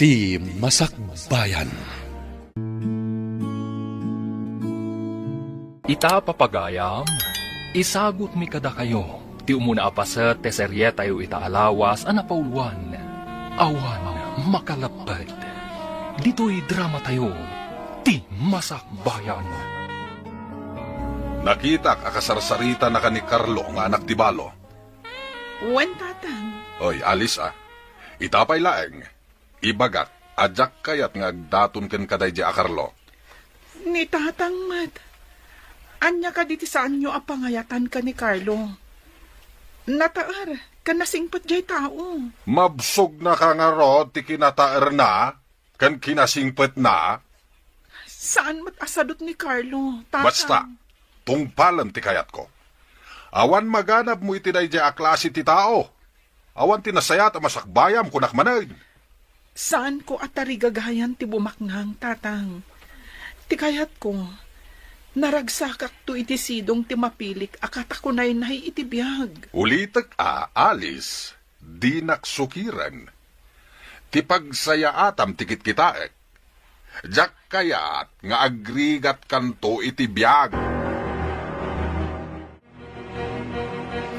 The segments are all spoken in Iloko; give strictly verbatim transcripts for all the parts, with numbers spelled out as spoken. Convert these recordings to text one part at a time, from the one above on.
Ti Masakbayan. Ita, papagayam, isagutmi kadakayo ti umuna a paset ti serietayo ita a lawas a napauluan, Awan Makaleppet. Ditoy dramatayo, Ti Masakbayan. Nakitak a kasarsaritana ken ni Carlo nga anak ti balo. Wen, Tatang. Oy, Alice, a. Ita pay laeng. Ibagak a diak kayat nga agdaton ken kadaydi a Carlo. Ni Tatang met. Ania kadi ti saanyo a pangayatan ken ni Carlo? Nataer ken nasingpet diay tao. Mabsogna ka ngarud ti kinataerna ken kinasingpetna? Saan met a sadut ni Carlo, Tatang. Basta, tungpalem ti kayatko. Awan maganabmo iti daydiay a klase ti tao. Awan ti nasayaat a masakbayam, kunak manen. Saanko a tarigagayan ti bumaknang, Tatang. Ti kayatko, naragsakakto iti sidong ti mapilik a katakunay iti biag. Ulitek a, Alice, dinak sukiren. Ti pagsayaatam ti kitkitaek. Diak kayat nga agrigatkanto iti biag.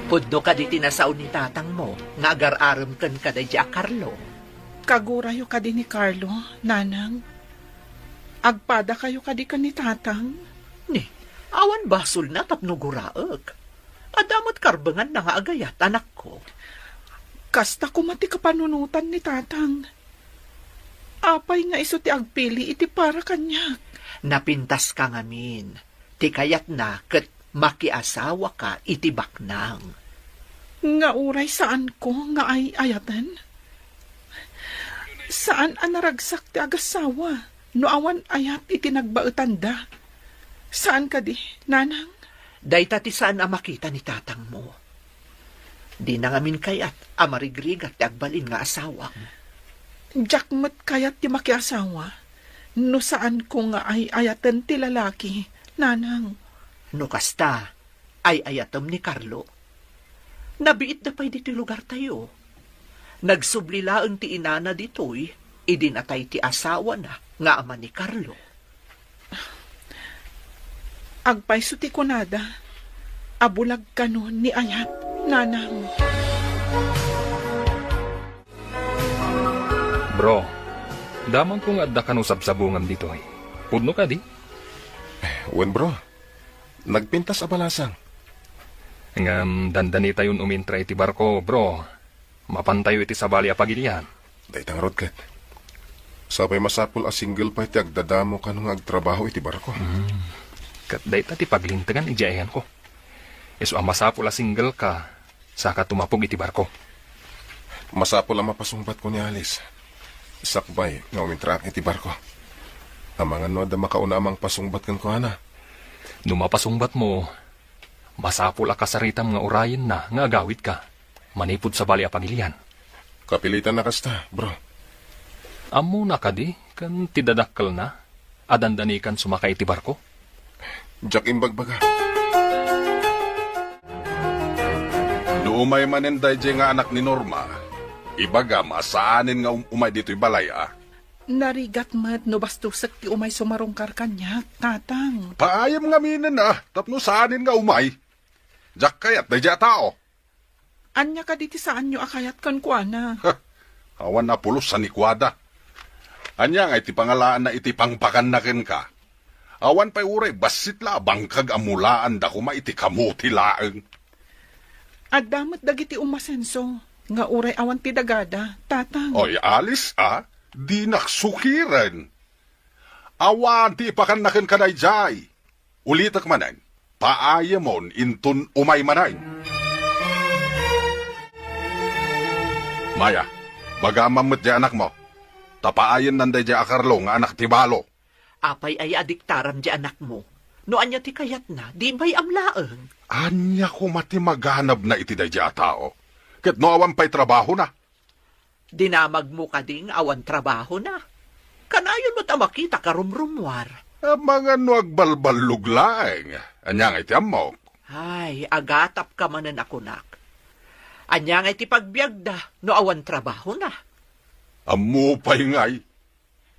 Pudno kadi ti nasao ni tatangmo nga agar-arem ken kadaydi a Carlo? Kagurayo kadi ni Carlo, Nanang? Agpadakayo kadi ken ni Tatang? Ni, awan basolna tapno guraek. Adda met karbenganna nga agayat, anakko. Kasta koma ti kapanunotan ni Tatang. Apay nga isu ti agpili iti para kaniak? Napintaska ngamin. Ti kayatna ket makiasawaka iti baknang. Nga uray saanko nga ay-ayaten? Saan a naragsak ti agasawa no awan ayat iti nagbaetanda. Saan kadi, Nanang? Dayta ti saan a makita ni tatangmo. Dina ngamin kayat a marigrigat ti agbalin nga asawam. Diak met kayat ti makiasawa no saanko nga ay-ayaten ti lalaki, Nanang. No kasta, ay-ayatem ni Carlo. Nabiitda pay ditoy lugartayo. Nagsubli laeng ti inana ditoy idi natay ti asawana nga ama ni Carlo. Agpayso ti kunada a bulag kano ni ayat, Nanang. Bro, damagko nga adda kano sabsabungam ditoy. Pudno kadi? Wen, bro. Nagpintas a balasang. Ngem dandanitayon umintra iti barko, bro. Mapantayo iti sabali a pagilian. Dayta ngarud ket. Sapay masapul a single pay ti agdadamo kano nga agtrabaho iti barko. Hmm. Ket dayta ti paglintegan idiay ayanko. Isu a masapul a single ka, saka tumapog iti barko. Masapul a mapasungbatko ni Alice. Sakbay nga umintraak iti barko. Amangan no adda makauna a mangpasungbat kenkuana. No mapasungbatmo, masapul a kasaritam nga urayenna nga agawidka manipud sabali a pagilian. Kapilitan a kasta, bro. Ammona kadi ken ti dadakkelna a dandanikan sumaka iti barko? Diak imbagbaga. No umay manen daydiay nga anak ni Norma, ibagam a saanen nga um-, umay ditoy balay a. Narigat met no bastosek ti umay sumarungkar kaniak, Tatang. Paayem ngaminen a, tapno saanen nga umay. Diak kayat daydiay a tao. Ania kadi ti saanyo a kayat kenkuana? Ha! Awan a pulos a nikuada. Ania ngay ti pangalaanna iti pangpakanna kenka? Awan pay uray bassit la a bangkag a mulaanda koma iti kamuti laeng. Adda met dagiti umasenso nga uray awan ti dagada, Tatang. Oy, Alice, a, dinak sukiren. Awan ti ipakanna kenka daydiay. Ulitek manen, paayemon inton umay manen. Maya, bagamam met diay anakmo. Ta paayennan daydiay a Carlo nga anak ti balo. Apay aya a diktaram diay anakmo? No ania ti kayatna, di bay-am laeng. Ania koma ti maganabna iti daydiay a tao? Ket no awan pay trabahona? Dinamagmo kadi nga awan trabahona? Kanayon met a makita karumrumuar. Amangan no agbalballog laeng. Ania ngay ti ammok? Ay, agatapka manen a kunak. Ania ngay ti pagbiagda no awan trabahona? Ammo pay ngay,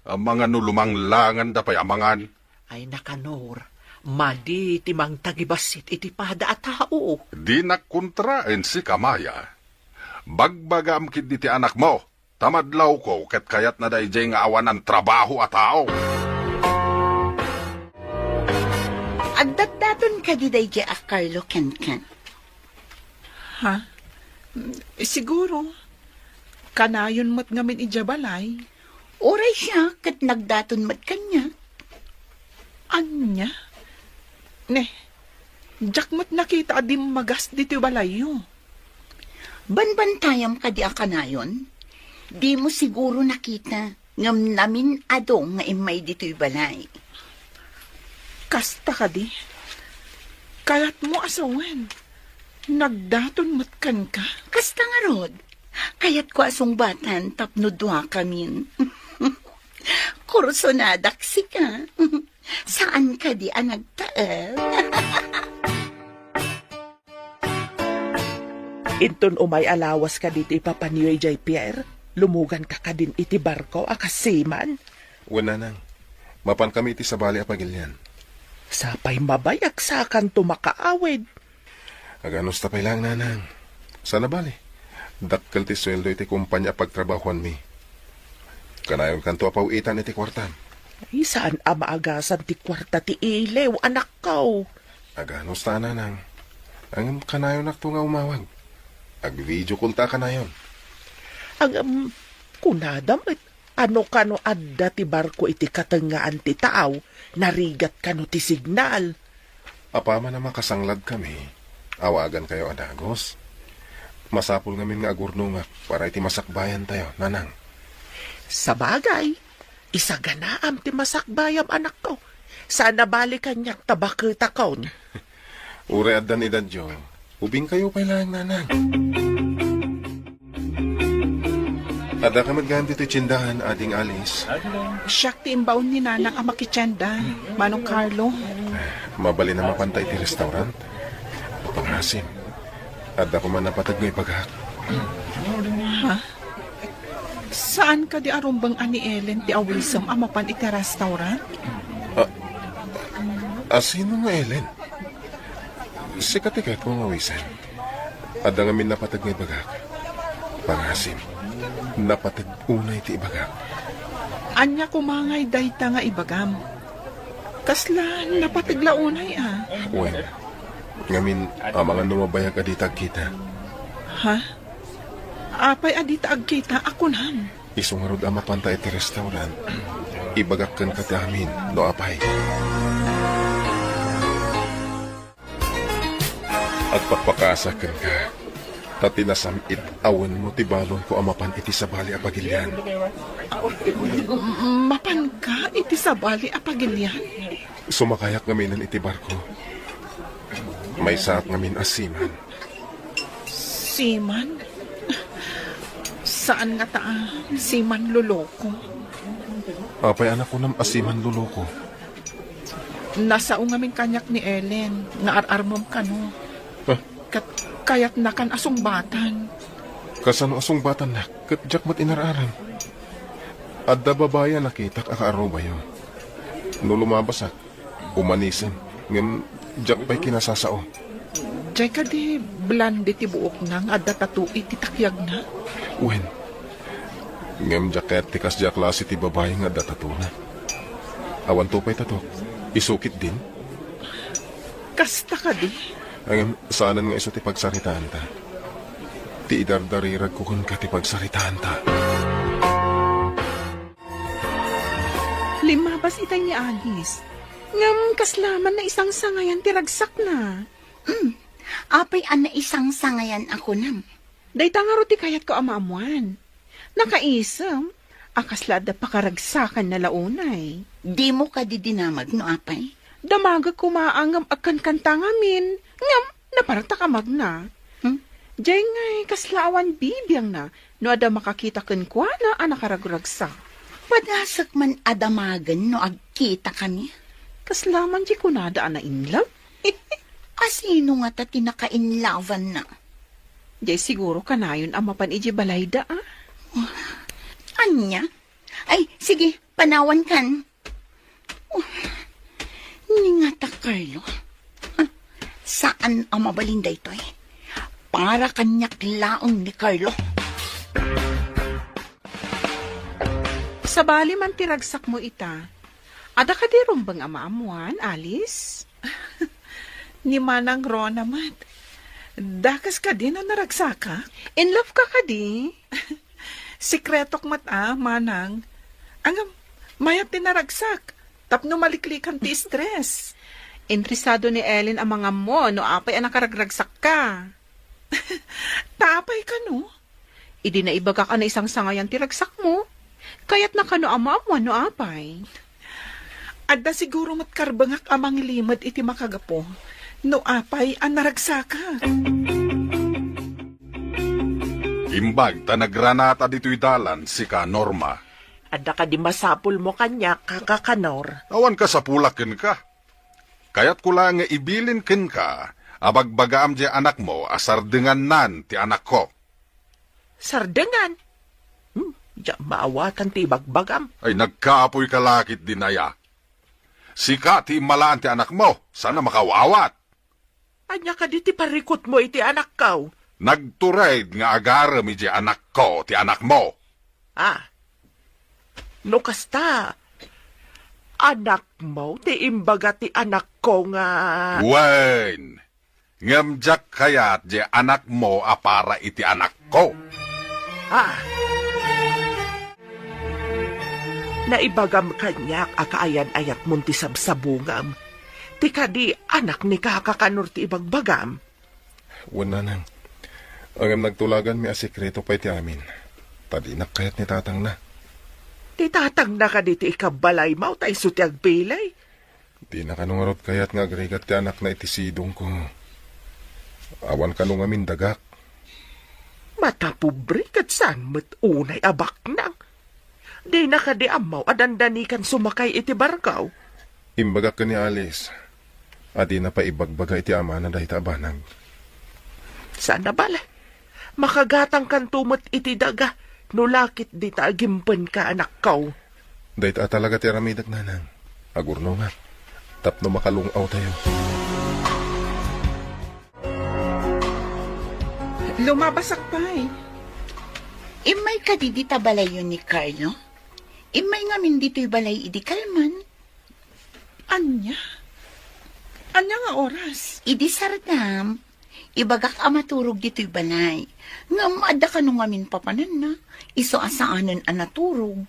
amangan no lumanglanganda pay amangan. Ay, nakanor, madi ti mangtagibassit iti pada a tao. Dinak kontraen sika, Maya. Bagbagam ketdi ti anakmo, ta madlawko ket kayatna daydiay nga awanan trabaho a tao. Addatdaton kadi daydiay a Carlo kenken? Ha? Siguro. Kanayon met ngamin idiay balay. Uray siak ket nagdaton met kaniak. Ania? Ne, diak met nakita a dimmagas ditoy balayyo. Banbantayam kadi a kanayon? Dimo siguro nakita, ngem namin-ado nga immay ditoy balay. Kasta kadi? Kayatmo a sawen, nagdaton met kenka? Kasta ngarud. Kayatko a sungbatan tapno duakamin. Kursonadak sika. Saan kadi a nagtaeng? Inton umay a lawas kadi ti ipapanyo idiay pier, lumuganka kadin iti barko a kas seaman? Wen, nanang. Mapankami iti sabali a pagilian. Sapay mabayag sakanto makaawid. Aganusta pay laeng, nanang. Saan a bale, dakkel ti sueldo iti kompania a pagtrabahoanmi. Kanayonkanto a paw-itan iti kuartam. Ay, saan a maagasan ti kuarta ti iliw, anakko. Aganusta, nanang. Ngem kanayonakto nga umawag. Ag-video call ta kanayon. Ngem, kunada met, ano kano adda ti barko iti katengngaan ti taaw, narigat kano ti signal. Apaman a makasangladkami, awagankayo a dagus. Masapul ngamin nga agurnongak para iti masakbayantayo, nanang. Sabagay, isaganaam ti masakbayam, anakko. Saan a bale kaniak ta baketakon. Uray addan edadyo, ubingkayo pay laeng, nanang. Addaka met gayam ditoy tiendahan, Ading Alice. Siak ti imbaon ni Nanang a makitienda, Manong Carlo. Mabalin a mapanta iti restaurant? Pangasim. Adda koma napateg nga ibagak. Ha? Saan kadi a rumbeng a ni Ellen ti awisem a mapan iti restaurant? A, a sino nga Ellen? Sika ti kayatko nga awisen. Adda ngamin napateg nga ibagak. Pangasim, napateg unay ti ibagak. Ania koma ngay dayta nga ibagam? Kasla napateg la unay a? Wen, ngamin, amangan no mabayag a dita agkita. Ha? Apay a dita agkita a kunam? Isu ngarud a mapanta iti restaurant, ibagak kenka ti amin no apay. Agpakpakasak kenka, ta ti nasam-it a wenmo ti balonko a mapan iti sabali a pagilian. Mapanka iti sabali a pagilian? Sumakayak ngaminen iti barko. Maysaak ngamin a seaman. Seaman? Saan ngata a seaman loloko? Apay a nakunam a seaman loloko? Nasao ngamin kaniak ni Ellen nga ar-armem kano. Ah? Ket kayatnakan a sungbatan. Kasano a sungbatannak ket diak met inar-aram? Adda babai a nakitak a kaarubayo. No lumabasak, umanisem, ngem diak pay kinasasao. Diay kadi blonde ti buokna nga adda tattoo iti takyagna? Wen. Ngem diak kayat ti kasdiay a klase ti babai nga adda tattoo-na. Awanto pay tattoo. Isu ketdin? Kasta kadi? Ngem saanen nga isu ti pagsaritaanta. Ti idardariragko kenka ti pagsaritaanta. Limmabas itay ni Alice. Ngem kasla man naisangsangayan ti ragsakna. Hmm. Apay a naisangsangayan a kunam? Dayta ngarud ti kayatko a maammuan. Nakaisem a kasla adda pakaragsakanna la unay. Dimo kadi dinamag no apay? Damagek koma a ngem agkankanta ngamin, ngem napartak a magna. Hmm? Diay ngay kasla awan bibiangna no adda makakita kenkuana a nakaragragsak. Padasek man a damagen no agkitakami. Kasla man diay kunada a na-in love? A sino ngata ti naka-in love-anna? Diay siguro kanayon a mapan idiay balayda, a? Ania? Ay, sige, panawankan. Oh, ni ngata, Carlo. Ah, saan a mabalin daytoy? Para kaniak laeng ni Carlo. Sabali man ti ragsakmo ita, adda kadi rumbeng a maammoan, Alice? Ni Manang Rona met. Dakes kadi no naragsakak? In love ka kadi? Sekretok met a, Manang. Ngem, mayat ti naragsak. Tapno maliklikan ti stress. Interesado ni Ellen a mangammo no apay a nakaragragsakka. Ta apay kano? Idi naibagak a naisangsangayan ti ragsakmo, kayatna kano a maammuan no apay. Adda siguro met karbengak a mangilimed iti makagapu no apay a naragsakak. Imbag ta nagranata ditoy dalan sika, Norma. Adda kadi masapulmo kaniak, Kaka Kanor? Awan kasapulak kenka. Kayatko la nga ibilin kenka a bagbagaam diay anakmo a sardengannan ti anakko. Sardengan? Hmm, diak maawatan ti ibagbagam. Ay, nagkaapoy ka la ketdin aya. Sika ti immalaan ti anakmo, saan a makaawat. Ania kadi ti parikutmo iti anakko? Nagtured nga agarem idiay anakko ti anakmo. Ah. No kasta, anakmo ti imbaga ti anakko nga Wen, ngem diak kayat diay anakmo a para iti anakko. Ah. Naibagam kaniak a kaayan-ayatmon ti sabsabungam. Ti kadi anak ni Kaka Kanor ti ibagbagam? Wen, Nanang. Ngem nagtulaganmi a sekreto pay ti amin. Ta dinak kayat ni tatangna. Ti tatangna kadi ti ikabbalaymo ta isu ti agpili? Dina kano ngarud kayat nga agrigat ti anakna iti sidongko. Awan kano ngamin dagak. Matapobre ket saan met unay a baknang. Dina kadi ammo a dandanikan sumakay iti barko? Imbagak ken ni Alice a dina pay ibagbaga iti amana dayta a banag. Saan a bale. Makagatangkanto met iti daga no la ket dita agimpenka, anakko. Dayta a talaga ti aramidek, Nanang. Agurnongak tapno makalung-awtayo. Lumabasak pay. Immay kadi dita balayyo ni Carlo? Immay ngamin ditoy balay idi kalman. Ania? Ania nga oras? Idi sardam, ibagak a maturog ditoy balay. Ngem adda kano ngamin papananna, isu a saanen a naturog.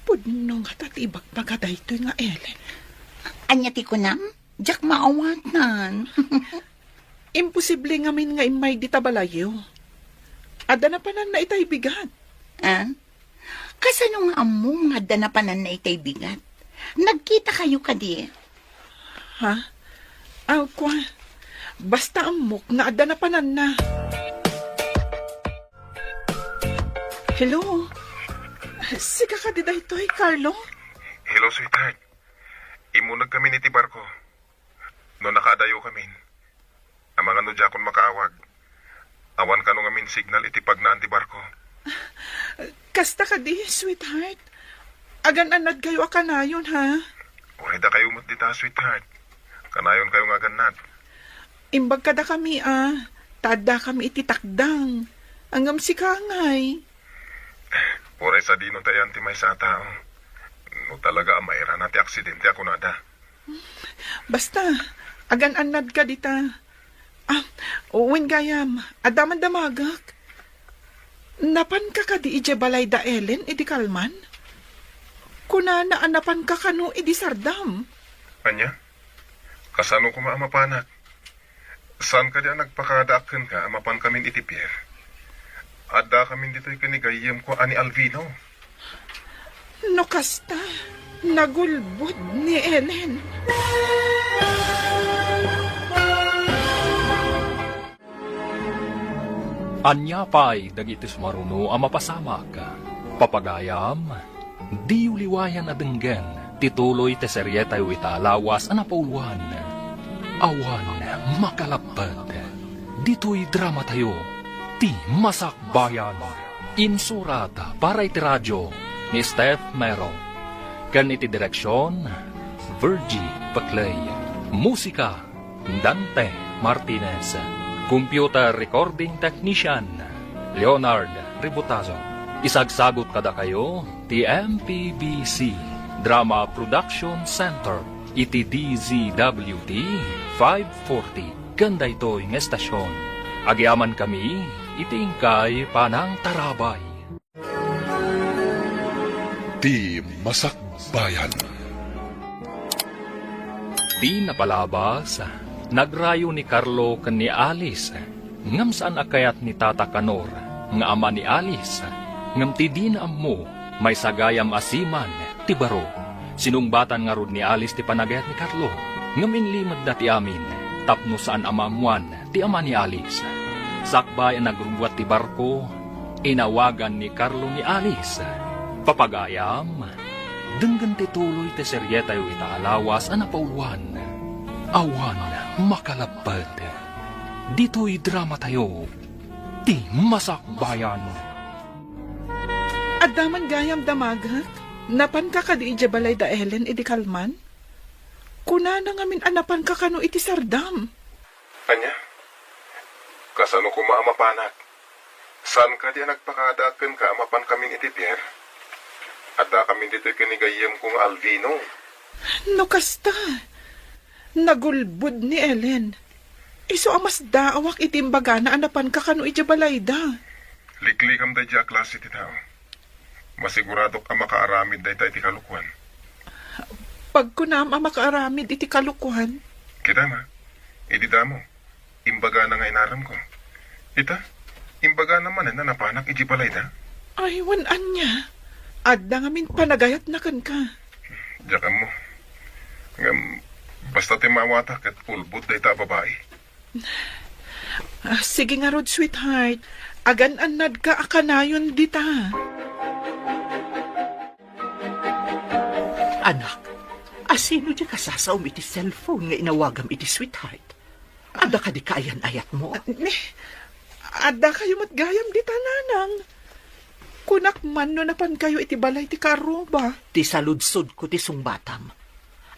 Pudno ngata ti ibagbaga daytoy nga Ellen. Ania ti kunam? Diak maawatan. Imposible ngamin nga immay dita balayyo. Adda napananna itay bigat. Ah? Kasano nga ammom nga adda napananna itay bigat? Nagkitakayo kadi? Ha? Aw, kua. Basta ammok nga adda napananna. Hello? Sika kadi daytoy, Carlo? Hello, sweetheart. Immuneg kami iti barko. No nakaadayo kamin, amangan no diakon makaawag. Awan kano ngamin signal iti pagnaan ti barko. Kasta kadi, sweetheart. Agan-annadkayo a kanayon, ha? Uray dakayo met dita, sweetheart. Kanayonkayo nga agannad. Imbag kadakami, a, ta addakami iti takdang. Ngem sika ngay? Uray sadino ti ayan ti maysa a tao. No talaga a mairana ti aksidente a kunada. Basta, agan-annadka dita. Ah, wen gayam, adda man damagek. Napanka kadi idiay balay da Ellen idi kalman? Kunana a napanka kano idi sardam. Ania? Kasano koma a mapanak? Saan kadi a nagpakadaak kenka a mapankamin iti pier? Addakamin ditoy ken ni gayyemko a ni Alvino. No kasta, nagulbod ni Ellen. Ania pay dagiti sumaruno a mapasamak? Papagayam, diyo liwayan a denggen ti tuloy ti serietayo ita a lawas a napauluan, Awan Makalapped. Ditoy dramatayo, ti Masakbayan. Insurat para iti radio ni Steph Mero, ken iti direksion, Virgie Paclay. Musika, Dante Martinez. Computer recording technician, Leonard Ributazo. Isagsagot kadakayo ti M P B C Drama Production Center iti D Z W T five forty. Ken daytoy nga estasion, agyamankami iti inkay panangtarabay. Ti Masakbayan. Ti napalabas, nagrayo ni Carlo ken ni Alice, ngem saan a kayat ni Tata Kanor nga ama ni Alice, ngem ti dina ammo, maysa gayam a siman ti baro. Sinungbatan ngarud ni Alice ti panagayat ni Carlo, ngem inlimedda ti amin tapno saan a maammoan ti ama ni Alice. Sakbay a nagrubbuat ti barko, inawagan ni Carlo ni Alice. Papagayam, denggen ti tuloy ti serietayo ita a lawas a napauluan. Awan makalapped. Ditoy dramatayo, ti Masakbayan. Adda man gayam damagek? Napanka kadi idiay balay da Ellen idi kalman? Kunana ngamin a napanka kano iti sardam. Ania? Kasano koma a mapanak? Saan kadi a nagpakada kenka a mapankamin iti pier? Addakamin ditoy ken ni gayyemko nga Alvino. No kasta, nagulbod ni Ellen. Isu a masdaawak iti imbagana a napanka kano idiay balayda. Liklikam daydiay a klase ti tao. Masiguradok a makaaramid dayta iti kalokuan. Pagkunam a makaaramid iti kalokuan? Kita ma, idi damo, imbagana nga inaramko. Ita, imbagana manen a napanak idiay balayda. Ay, wen ania? Adda ngamin panagayatna kenka. Diak ammo. Ngem, basta ti maawata ket ulbod dayta a babai. Ah, sige ngarud, sweetheart. Agan-annadka a kanayon dita. Anak, asino diay kasasaom iti cellphone nga inawagam iti sweetheart? Adda kadi kaayan-ayatmo? Ne, adda kayo met gayam dita, nanang. Kunak man no napan kayo iti balay ti kaarruba. Ti saludsodko ti sungbatam.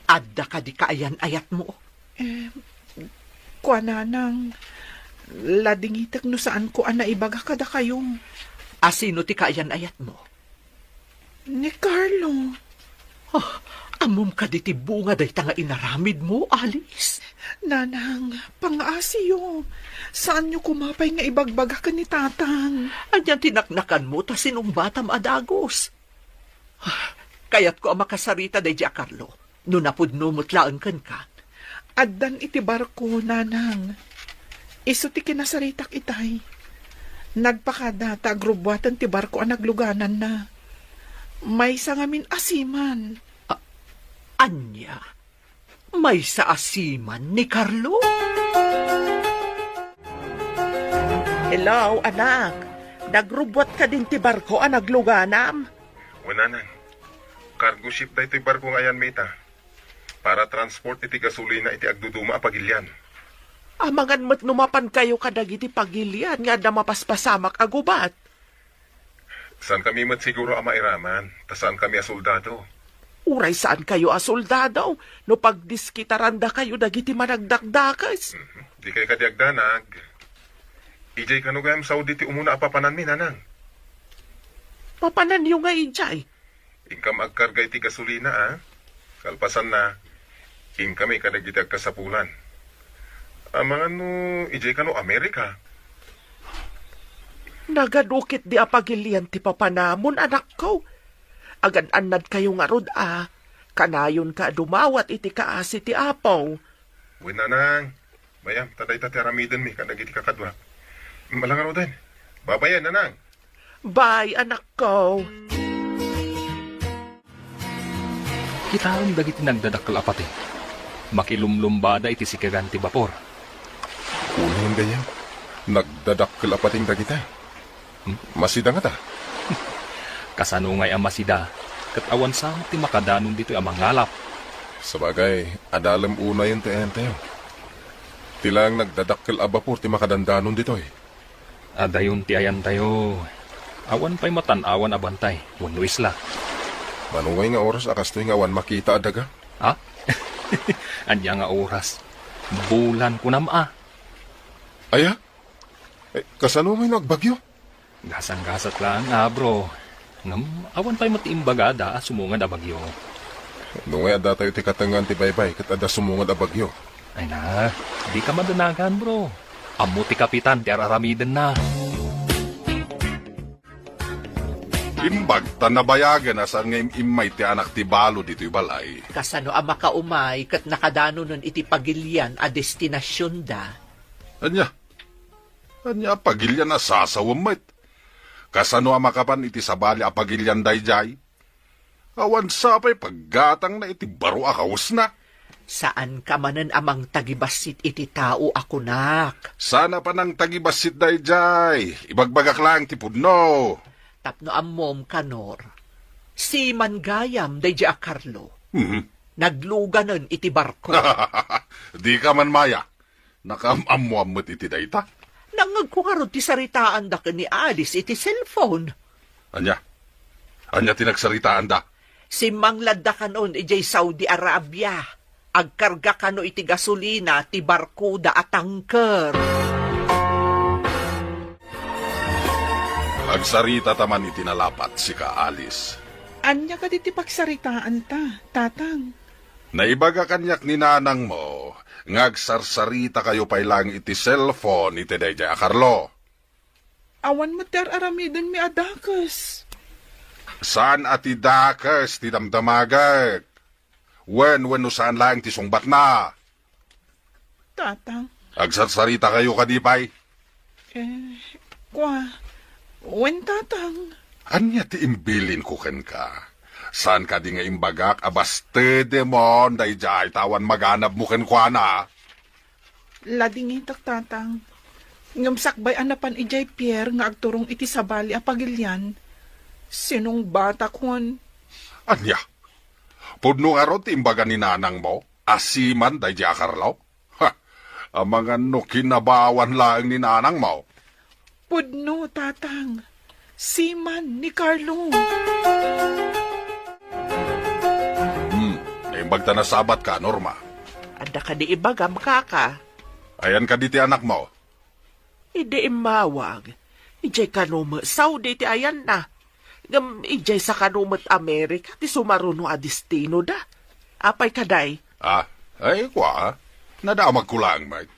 Adda kadi kaayan-ayatmo? Eh, kua, nanang, ladingitek no saanko a naibaga kadakayo. Asino ti kaayan-ayatmo? Ni Carlo. Ah, ammom kadi ti bunga dayta nga inaramidmo, Alice? Nanang, pangaasiyo. Saanyo koma pay nga ibagbaga ken ni Tatang. Ania ti naknakanmo ta sinungbatam a dagus? Ah, kayatko a makasarita daydiay a Carlo. No napudno met laeng kenka. Addan iti barko, nanang. Isu ti kinasaritak itay. Nagpakada ta agrubbuatan ti barko a naglugananna. Maysa ngamin a seaman. A-, ania? Maysa a seaman ni Carlo? Hello, anak. Nagrubbuat kadin ti barko a nagluganam? Wen, nanang. Cargo ship daytoy barko nga ayanmi ita. Para transport iti gasolina iti agduduma a pagilian. Amangan met no mapan kayo kadagiti pagilian nga adda mapaspasamak a gubat. Saan kami met siguro a mairaman, ta saan kami a soldado. Uray saan kayo a soldado, no pagdiskitaranda kayo dagiti managdakdakes. Mhm. Di kay kadi agdanag. Ijay kano gayam Saudi ti umuna a papananmi, nanang? Papananyo nga ijay? Inkam agkarga iti gasolina, a? Kalpasanna, inkami kadagiti agkasapulan. Amangan no ijay kano Amerika? Nagadu ketdi a pagilian ti papanamon, anakko. Agan-annad kayo ngarud a kanayonka a dumawat iti kaasi ti Apo. Wen, nanang. Mayam, ta dayta ti aramidenmi kadagiti kakaduak. Ala ngaruden. Babayen, nanang. Bye, anakko. Kitaem dagiti nagdadakkel a pateng. Makilumlumbada iti sikegan ti bapor. Unayen gayam, nagdadakkel a pateng dagita. Hmm? Masida ngata? Kasano ngay a masida? Ket awan sa ti makadanon ditoy a mangalap. Sabagay, adalem unayen ti ayantayo. Ti laeng nagdadakkel a bapor ti makadandanon ditoy. Adayon ti ayantayo. Awan pay matan-awan a bantay wenno isla. Mano ngay nga oras a kastoy nga awan makita a daga? Ha? Ania nga oras? Bulan kunam a. Aya? Eh, kasano ngay no agbagyo? Gasang-gasat lang a, bro. Ngem awan pay met ti imbagada a sumungad a bagyo. No ngay adda tayo ti katengngaan ti baybay ket adda sumungad a bagyo. Ay na, dika madanagan, bro. Ammo ti kapitan ti ar-aramidenna. Imbag ta nabayagen a saan nga im-immay ti anak ti balo ditoy balay. Kasano a makaumay ket nakadanonen iti pagilian a destinasionda? Ania? Ania a pagilian a sasawem met? Kasano a makapan iti sabali a pagilian daydiay? Awan sa pay paggatangna iti baro a kawesna. Saanka manen a mangtagibassit iti tao a kunak. Saan a panangtagibassit daydiay. Ibagbagak laeng ti pudno. Tapno ammom, Kanor, siman gayam daydiay a Carlo. Mhm. Nagluganen iti barko. Dika man maya. Nakaam-ammoan met iti dayta. Nangngegko ngarud ti saritaanda ken ni Alice iti cellphone. Ania? Ania ti nagsaritaanda? Simmangladda kanon idiay Saudi Arabia. Agkarga kano iti gasolina ti barkoda a tanker. Agsarita ta man iti nalapat, sika, Alice. Ania kadi ti pagsaritaanta, Tatang? Naibaga kaniak ni nanangmo nga agsarsaritakayo pay laeng iti cellphone iti daydiay a Carlo. Awan met ti ar-aramidenmi a dakes. Saan a ti dakes ti damdamagek? Wen, wenno saan laeng ti sungbatna? Tatang. Agsarsaritakayo kadi pay? Eh, kua, wen, Tatang. Ania ti imbilinko kenka? Saan kadi nga imbagak a bastedemon daydiay ta awan maganabmo kenkuana? Ladingitak, Tatang. Ngem sakbay a napan idiay pier nga agturong iti sabali a pagilian, sinungbatakon. Ania? Pudno ngarud ti imbaga ni nanangmo a siman daydiay a Carlo? Ha! Amangan no kinabawan laeng ni nanangmo. Pudno, Tatang. Siman ni Carlo. Hmm, naimbag ta nasabatka, Norma. Adda kadi ibagam, kaka? Ayan kadi ti anakmo? Idi immawag, idiay kano met Saudi ti ayanna. Ngem idiay sa kano met Amerika ti sumaruno a destinoda. Apay kadi? Ah, ay, kua, nadamagko laeng met.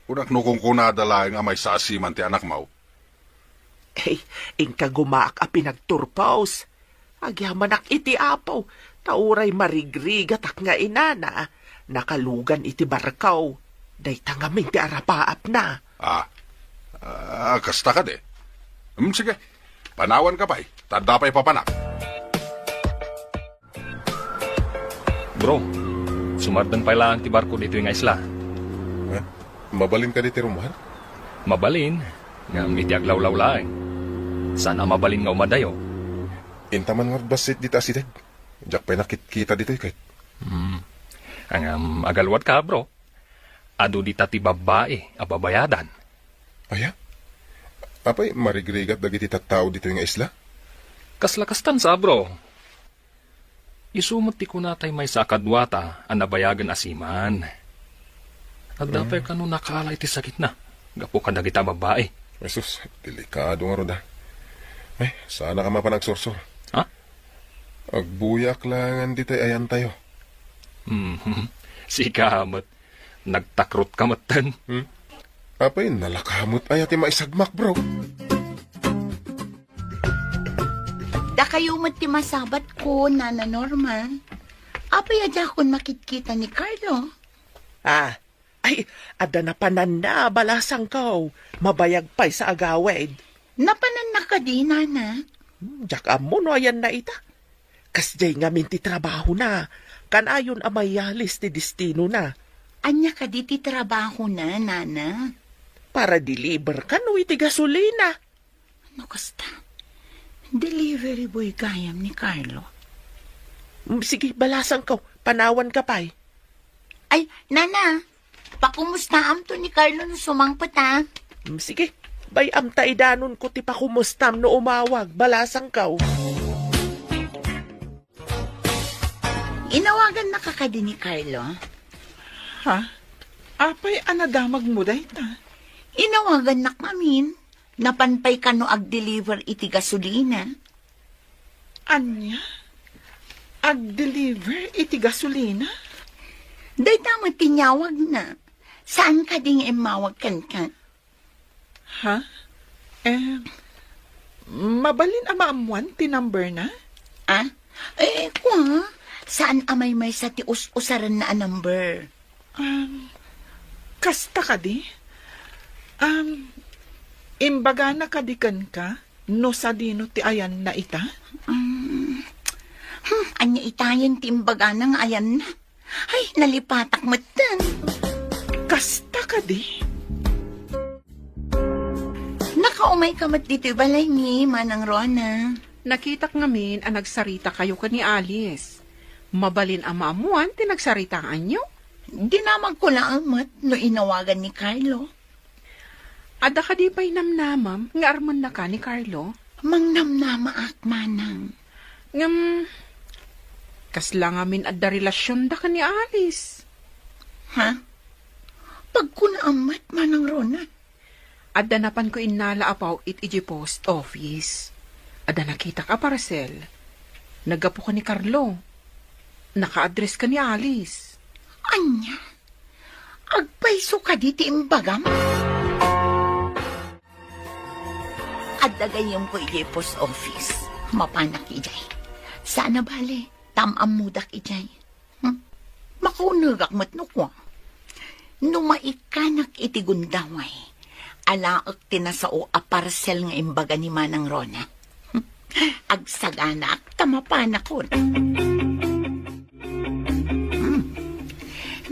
Kunak no kunkunada laeng a maysa a siman ti anakmo. Ay, inka gumaak a pinagturpos. Agyamanak iti Apo, ta uray marigrigatak nga inana, nakalugan iti barko. Dayta ngamin ti arapaapna. Ah, ah, kasta kadi? Hmm, sige, panawanka pay, ta adda pay papanak. Bro, sumardeng pay laeng ti barko ditoy nga isla. Eh, mabalin kadi ti rummuar? Mabalin, ngem iti aglawlaw laeng. Saan a mabalin nga umadayo. Intaman ngarud bassit dita asideg. Diak pay nakitkita ditoy ket. Hmm. Ngem agaluat ka, bro. Adu dita ti babbai a babayadan. Aya? Apay, marigrigat dagiti tattao ditoy nga isla? Kasla kastan sa, bro. Isu met ti kunatay maysa a kaduata a nabayagen a siman. Adda pay kano nakaala iti sakitna gapu kadagita babbai. Jesus, delikado ngarud a. Ay, saanak a mapan agsursor. Ha? Agbuyaak laengen ditay ayantayo. Hmm, sika met. Nagtakrot ka metten. Hmm? Apay, nalaka met aya ti maisagmak, bro? Dakayo met ti masabatko, Nana Norma. Apay a diakon makitkita ni Carlo? Ah, ay, adda napananna, balasangko. Mabayag pay sa agawid. Napananna kadi, Nana? Hmm, diak ammo no ayanna ita. Kasdiay ngamin ti trabahona. Kanayon a mayalis ti destinona. Ania kadi ti trabahona, Nana? Para-deliver kano iti gasolina. No kasta, delivery boy gayam ni Carlo. Mm, sige, balasangko. Panawanka pay. Ay, Nana, pakumustaamto ni Carlo no sumangpet, a. Mm, sige. Bay-am ta idanonko ti pakumustam no umawag, balasangkaw. Inawagannaka kadi ni Carlo? Ha? Apay a nadamagmo dayta? Inawagannak ngamin. Napan pay kano agdeliver iti gasolina? Ania? Agdeliver iti gasolina? Dayta met ti inyawagna. Saan kadi nga immawag kenka? Ha? Eh, mabalin a maammuan ti number na? Ah? Eh, kua, saan a maymaysa ti us-usaranna a number? Um, kasta kadi? Um, imbagana kadi kenka no sadino ti ayanna ita? Um, hmm, ania itayen ti imbagana nga ayanna? Ay, nalipatak metten. Kasta kadi? Nakaumayka met ditoy balay ni Manang Rona. Nakitak ngamin a nagsaritakayo ken ni Alice. Mabalin a maammuan ti nagsaritaanyo? Dinamagko laeng met no inawagan ni Carlo. Adda kadi pay namnamam nga armennaka ni Carlo? Mangnamnamaak, manang. Ngem, kasla ngamin adda relasionda ken ni Alice? Ha? Pagkunaam met, Manang Rona. Adda napanko innala a paw-it idiay post office. Adda nakitak a parcel. Naggapu ken ni Carlo. Naka-address ken ni Alice. Ania? Agpayso kadi ti imbagam? Adda gayyemko idiay post office. Mapanak idiay. Saan a bale, ta am-ammodak idiay. Hmm? Makaunegak met no kua. No maikkanak iti gundaway, alaek ti nasao a parcel nga imbaga ni Manang Rona. Hmm? Agsaganaak ta mapanakon. Hmm.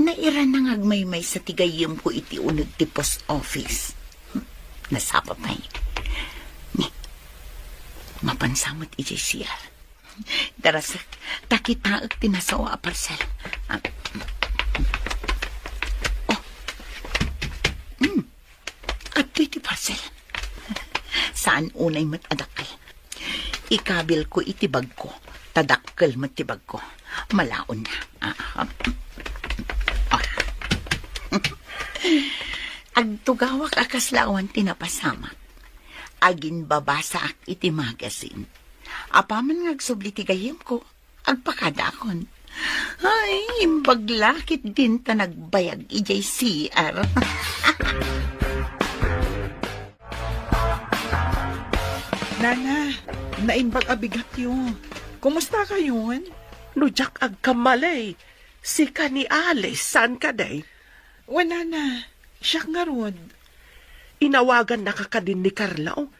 Nairana nga agmaymaysa ti gayyemko iti uneg ti post office. Hmm. Nasapa pay. Ni, mapansa met idiay C R. Darasek, ta kitaek ti nasao a parcel. Ah. Oh. Hmm. Adtoy ti parcel. Saan unay met a dakkel. Ikabilko iti bagko. Ta dakkel met ti bagko. Malaonna. Ah, ah. Ah. Agtugawak a kasla awan ti napasamak. Aginbabasaak iti magazine. Apaman nga agsubli ti gayyemko, agpakadaakon. Ay, imbag la ketdin ta nagbayag idiay C R. Nana, naimbag a bigatyo. Kumustakayon? No diak agkamali, sika ni Alice, saan kadi? Wen, nana, siak ngarud. Inawagannaka kadin ni Carlo?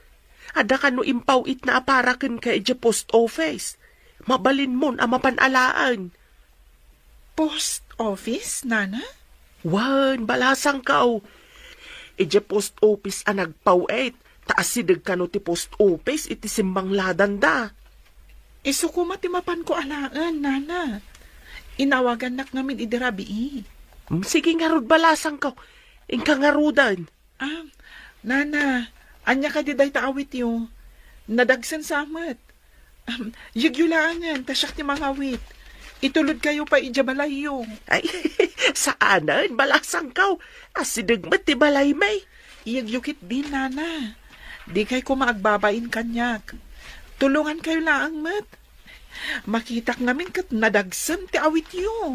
Adda kano impaw-itna a para kenka idiay post office. Mabalinmon a mapan alaen. Post office, nana? Wen, balasangkaw. Idiay post office a nagpaw-it, ta asideg kano ti post office iti simmangladanda. Isu koma ti mapanko alaen, nana. Inawagannak ngamin idi rabii. Mm, sige ngarud, balasangkaw. Inka ngaruden. Ah, nana, ania kadi dayta awityo? Nadagsen sa met. Am, yegyo laengen, ta siak ti mangawit. Itulodkayo pay idiay balayyo. Ay, saanen, balasangkaw. Asideg met ti balaymi. Yegyo ketdin, nana. Dikay koma agbabain kaniak. Tulongankayo laeng met. Makitak ngamin ket nadagsen ti awityo.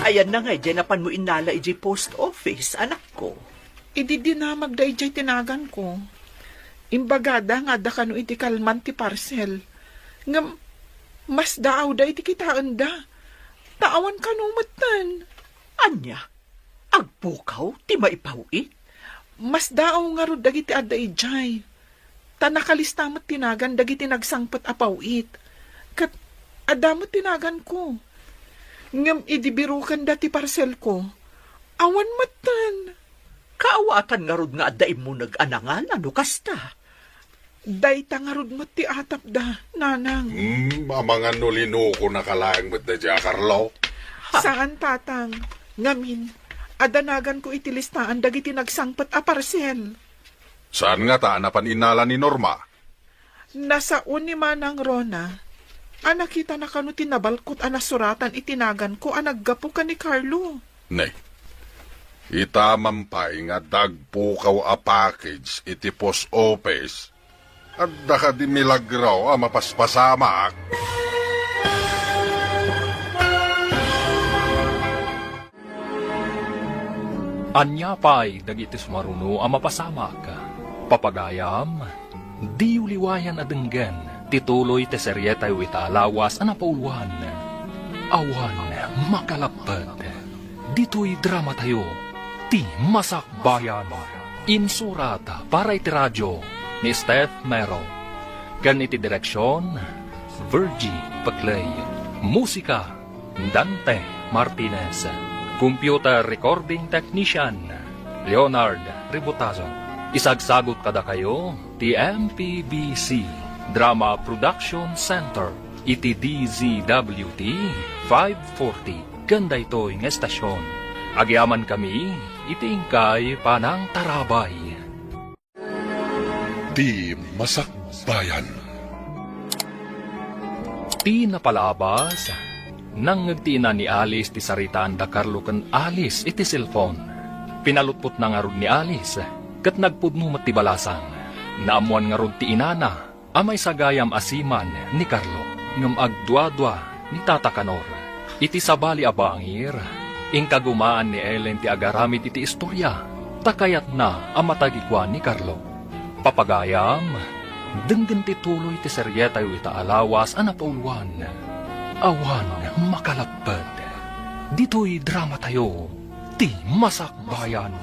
Ayanna nga idiay napanmo innala idiay post office, anakko? Idi dinamagda idiay ti naganko, imbagada nga adda kano iti kalman ti parcel. Ngem masdaawda iti kitaenda. Ta awan kano metten. Ania? Agpukaw ti maipaw-it? Masdaaw ngarud dagiti adda idiay. Ta nakalista met ti nagan dagiti nagsangpet a paw-it. Ket adda met ti naganko. Ngem idi birokenda ti parselko, awan metten. Kaawatan ngarud nga adda immuneg a nangala no kasta? Dayta ngarud met ti atapda, nanang. Hmm, amangan no linokonaka laeng met daydiay a Carlo? Saan, tatang. Ngamin, a danaganko iti listaan dagiti nagsangpet a parsel. Saan ngata a napan innala ni Norma? Nasao ni Manang Rona a nakitana kano ti nabalkot a nasuratan iti naganko a naggapu ken ni Carlo. Ne, itaman pay nga adda agpukaw a package iti post office. Adda kadi milagro a mapaspasamak? Ania pay dagiti sumaruno a mapasamak? Papagayam, diyo liwayan a denggen ti tuloy ti serietayo ita a lawas a napauloan. Awan makalapped. Ditoy dramatayo, Ti Masakbayan. Insurat para iti radio ni Steph Mero. Ken iti direksion, Virgie Peclay. Musika, Dante Martinez. Computer recording technician, Leonard Ributazo. Isagsagot kadakayo ti M P B C Drama Production Center iti D Z W T five forty ken daytoy nga estasion. Agyamankami iti inkay panangtarabay. Ti Masakbayan. Ti napalabas, nangngeg ti ina ni Alice ti saritaan da Carlo ken Alice iti cellphone. Pinalutpotna ngarud ni Alice, ket nagpudno met ti balasang. Naammoan ngarud ti inana a maisagayam a seaman ni Carlo, ngem agduadua ni Tata Kanor. Iti sabali a bangir, inkagumaan ni Ellen ti agaramid iti istoria, ta kayatna a matagikuan ni Carlo. Papagayam, denggen ti tuloy ti serietayo ita a lawas a napauloan. Awan makalapped. Ditoy dramatayo, Ti Masakbayan.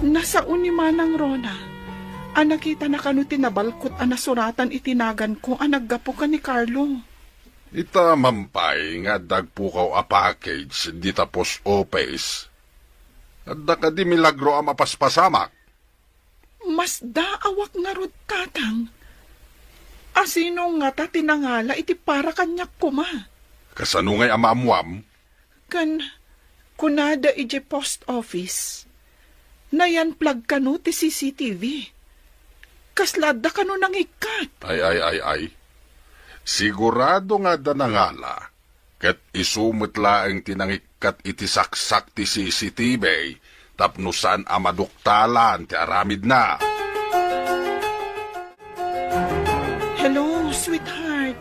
Nasao ni Manang Rona a nakitana kano ti nabalkot a nasuratan iti naganko a naggapu ken ni Carlo. Itaman pay nga adda agpukaw a package dita post office. Adda kadi milagro a mapaspasamak? Masdaawak ngarud, Tatang. Asino ngata ti nangala iti para kaniak koma? Kasano ngay a maammuam? Ken kunada idiay post office, nayan-plug kano ti C C T V. Kasla adda kano nangikkat? Ay, ay, ay, ay. Sigurado nga adda nangala, ket isu met laeng ti nangikkat iti saksak ti C C T V tapno saan a maduktalan ti aramidna. Hello, sweetheart.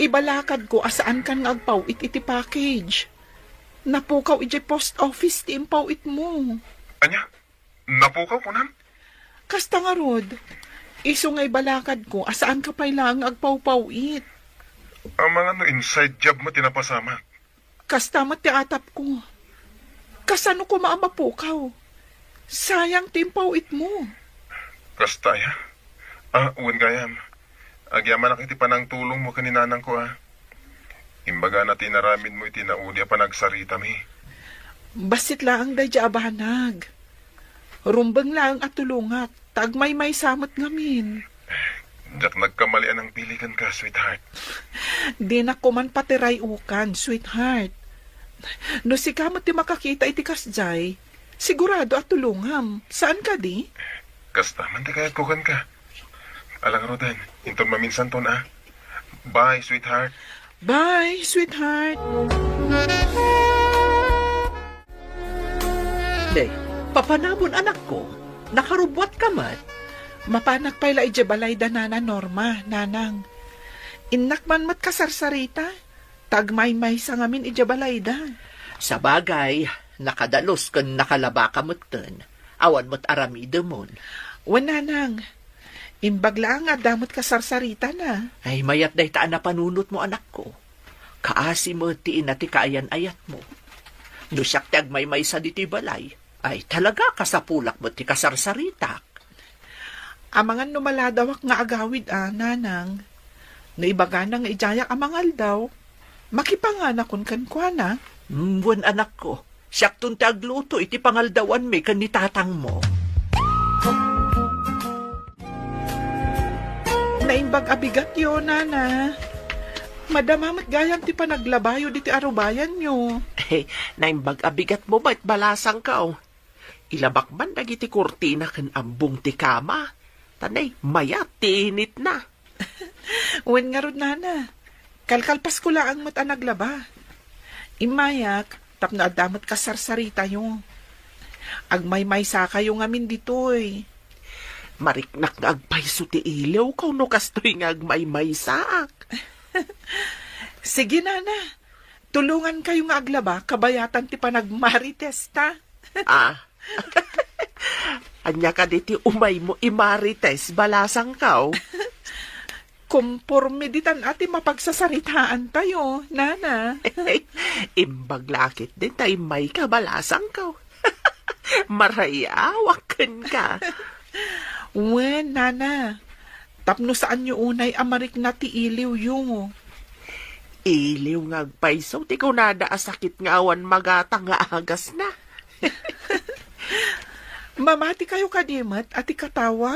Ibalakadko a saankan nga agpaw-it iti package. Napukaw idiay post office ti impaw-itmo. Ania? Napukaw, kunam? Kasta ngarud, isu nga ibalakadko a saanka pay laeng nga agpaw-paw-it. Amangan no inside job met ti napasamak. Kasta met ti atapko. Kasano koma a mapukaw? Sayang ti impaw-itmo. Kasta aya? Ah, wen gayam. Agyamanak iti panangtulongmo ken ni nanangko, a. Imbagana ti inaramidmo iti naudi a panagsaritami. Bassit laeng daydiay a banag. Rumbeng laeng a tulongak, ta agmaymaysa met ngamin. Diak nagkamali a nangpili kenka, sweetheart. Dinak koman patiray-ukan, sweetheart. No sika met ti makakita iti kasdiay, sigurado a tulongam. Saan kadi? Kasta man ti kayatko kenka. Ala ngaruden, inton maminsanton, a. Bye, sweetheart. Bye, sweetheart. Day, papanamon, anakko? Nakarubbuatka met? Mapanak pay la idiay balay da Nana Norma, Nanang. Innak man met kasarsarita, ta agmaymaysa ngamin idiay balayda. Sabagay, nakadalus ken nakalabaka metten. Awan met aramidemon. Wen, Nanang. Imbag laeng nga adda met kasarsaritana. Ay, mayat dayta a napanunotmo, anakko. Kaasi met ti ina ti kaayan-ayatmo. No siak ti agmaymaysa ditoy balay, ay talaga kasapulak met ti kasarsaritak. Amangan no maladawak nga agawid a, Nanang. No ibagana nga idiayak a mangaldaw, makipanganakon kenkuana. Mm, wen, anakko, siakton ti agluto iti pangaldawanmi ken ni tatangmo. Naimbag a bigatyo, Nana. Madama met gayam ti panaglabayo diti arubayanyo. Naimbag a bigatmo met, balasangko. Ilabak man dagiti kurtina ken abbong ti kama, ta nay, mayat ti initna. Wen ngarud, nana, kalkalpasko laeng met a naglaba. Immayak tapno adda met kasarsaritayo. Agmaymaysakayo ngamin ditoy. Mariknak nga agpayso ti iliwko no kastoy nga agmaymaysaak. Sige, nana. Tulongankayo nga aglaba kabayatan ti panagmaritesta. Ah. Ania kadi ti umaymo imarites, balasangko? Komporme ditan a ti mapagsasaritaantayo, nana. Imbag la ketdin ta immayka, balasangko. Marayawak kenka. Wen, nana. Tapno saanyo unay a marikna ti iliwyo. Iliw nga agpayso ti kunada a sakit nga awan magatang nga agasna. Mamatikayo kadi met a ti katawa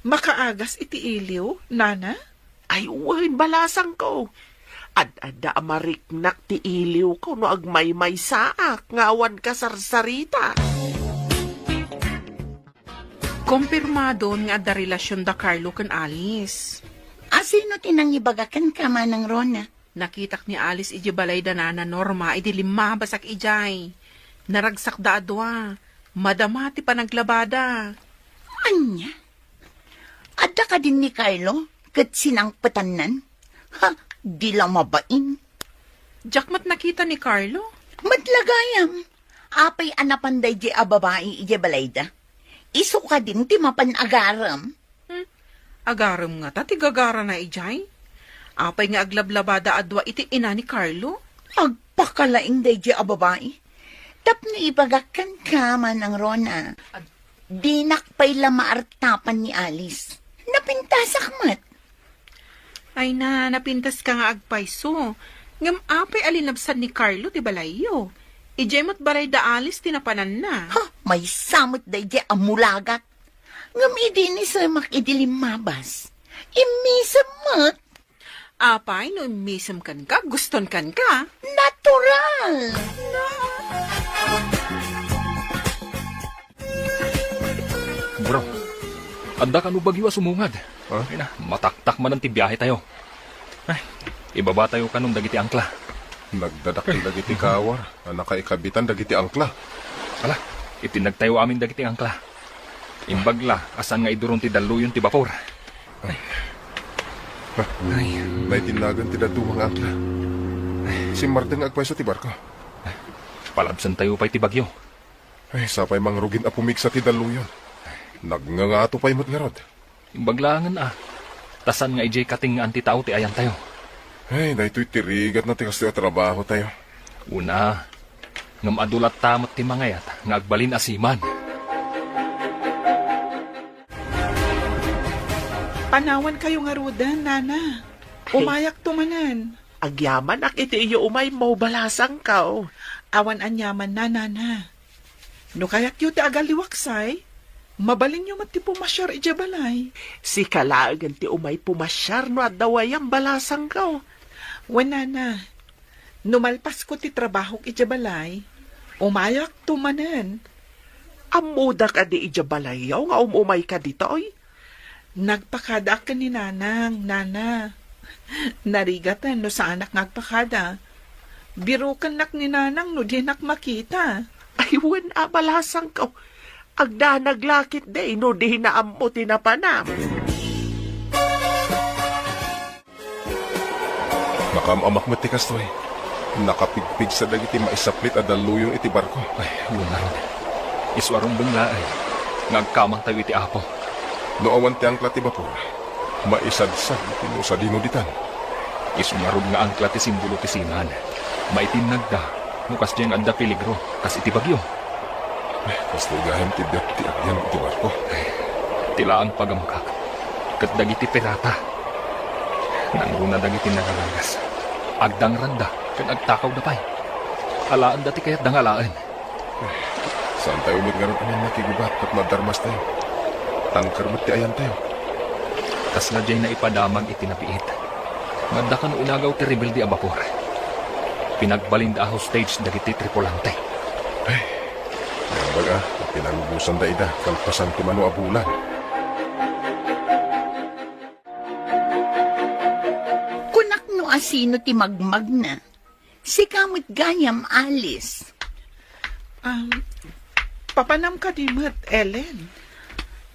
makaagas iti iliw, nana? Ay, wen, balasangko. Ad-adda a mariknak ti iliwko no agmaymaysaak nga awan kasarsarita. Kompirmadon nga adda relasion da Carlo ken Alice. A, sino ti nangibaga kenka, Manang Rona? Nakitak ni Alice idiay balay da Nana Norma idi limmabasak idiay. Naragsakda a dua. Madama ti panaglabada. Ania? Adda kadin ni Carlo ket sinangpetannan? Ha, di la mabain. Diak met nakita ni Carlo. Met la gayam. Apay a napan daydiay a babai idiay balayda? Isu kadin ti mapan agarem. Hmm? Agarem ngata ti gagarana idiay? Apay nga aglablabada a dua iti ina ni Carlo? Agpakalaing daydiay a babai. Tapno ibagak kenka, Manang Rona. Ad- Dinak pay la maartapan ni Alice. Napintasak met. Ay na, napintaska nga agpayso. Ngem apay a linabsan ni Carlo ti balayyo? Idiay met balay da Alice ti napananna. Ha, maysa met daydiay a mulagat. Ngem idi inisemak idi limmabas, immisem met. Apay no immisem kenka, guston kenka? Natural! Bro, adda kano bagyo a sumungad? Ha? Ay na, mataktak manen ti biahetayo. Ay, ibabatayo kanon dagiti angkla. Nagdadakkel dagiti kawar a nakaikabitan dagiti angkla. Ala, itindagtayo amin dagiti angkla. Imbag la a saan nga iduron ti dalluyon ti bapor. Ay. Ay. Naitinnagan ti dadduma nga angkla. Simmarteng nga agpayso ti barko. Palabsantayo pay ti bagyo. Ay, sapay mangrugin a pumigsa ti dalluyon. Nagngangato pay met ngarud. Imbag laengen a. Ta saan nga idiay katengngaan ti tao ti ayantayo. Ay, daytoy ti rigatna ti kastoy a trabahotayo. Una, ngem adu latta met ti mangayat nga agbalin a seaman. Panawankayo ngaruden, nana. Ay. Umayakto manen. Agyamanak iti iyo umaymo, balasangko. Awan aniamanna, nana. No kayatyo ti agalliwaksay, mabalinyo met ti pumasiar idiay balay. Sika laengen ti umay pumasiar no adda wayam, balasangko. Wen, nana, no malpasko ti trabahok idiay balay, umayakto manen. Ammoda kadi idiay balayyo nga um-umayka ditoy? Nagpakadaak ken ni Nanang, Nana. Narigaten no saanak nga agpakada. Birokennak ni Nanang no dinak makita. Ay, wen a, balasangko. Agdanag la ketdi no dina ammo ti napanam. Nakaam-amak met ti kastoy. Nakapigpigsa dagiti maisaplit a dalluyon iti barko. Ay, wen ngarud. Isu a rumbeng laeng nga agkamangtayo iti Apo. No awan ti angkla ti bapor, maisadsad iti no sadino ditan. Isu ngarud nga angkla ti simbolo ti seaman. Maitinnagda no kasdiay nga adda peligro, kas iti bagyo. Kastoy gayam ti biag ti agyan iti barko. Ti laeng pagamkak ket dagiti pirata. Nangruna dagiti nararangas. Agdangranda ken agtakawda pay. Alaenda ti kayatda nga alaen. Saantayo met ngarud a mannakigubat tapno addarmastayo. Tangker met ti ayantayo. Kasla diay naipadamag iti nabiit. Nga adda kano inagaw ti rebelde a bapor. Pinagbalinda a hostage dagiti tripulante. Ay, naimbag a, pinalubosanda ida kalpasan ti mano a bulan. Kunak no asino ti magmagna. Sika met gayam, Alice. Um, papanam kadi met, Ellen?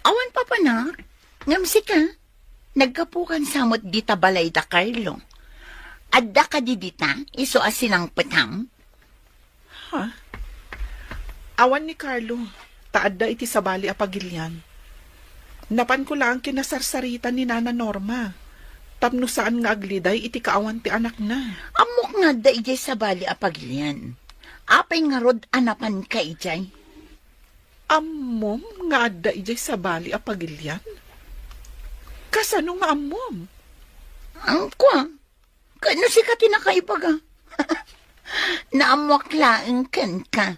Awan papanak. Ngem sika, naggapukan sa met dita balay da Carlo. Adda kadi dita, isu a sinangpetam? Ha? Awan ni Carlo, ta adda iti sabali a pagilian. Napanko laeng kinasarsarita ni Nana Norma, tapno saan nga agliday iti kaawan ti anakna. Ammok nga adda idiay sabali a pagilian. Apay ngarud a napanka idiay? Ammom nga adda idiay sabali a pagilian? Kasano nga ammom? Ang kwa, Ket no sika ti nakaibaga, naammoak laeng kenka.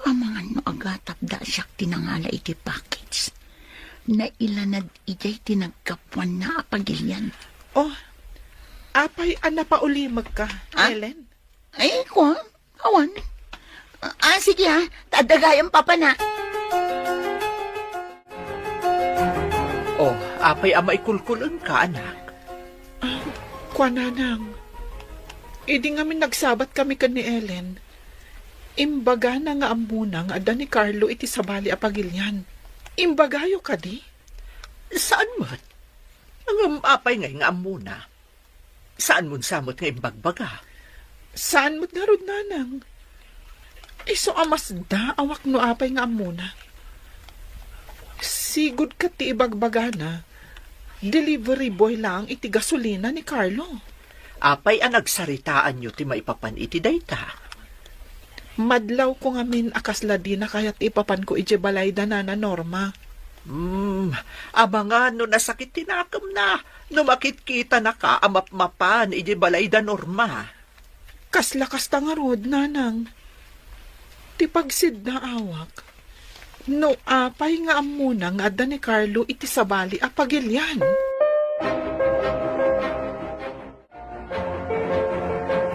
Amangan no agatapda a siak ti nangala iti package. Nailanad idiay ti naggapuanna a pagilian. Oh, apay a napaulimekka, Ah? Ellen? Ay, kua, awan. Ah, sige, ah. Ta adda gayam papana. Oh, apay a maikulkul-engka, anak? Ah, kua, nanang. Idi ngamin nagsabat kami ken ni Ellen, imbagana nga ammona nga adda ni Carlo iti sabali a pagilian. Imbagayo kadi? Saan met? Ngem apay ngay nga ammona? Saanmon sa met nga imbagbaga? Saan met ngarud, nanang? Isu a masdaawak no apay nga ammona. Sigud ket ti ibagbagana, delivery boy laeng iti gasolina ni Carlo. Apay a nagsaritaanyo ti maipapan iti dayta? Madlawko ngamin a kasla dina kayat ipapanko idiay balay da Nana Norma. Hmm, amangan no nasakit ti nakemna no makitkitanaka a mapmapan idiay balay da Norma. Kasla kasta ngarud, nanang. Ti pagsiddaawak, no apay nga ammona nga adda ni Carlo iti sabali a pagilian.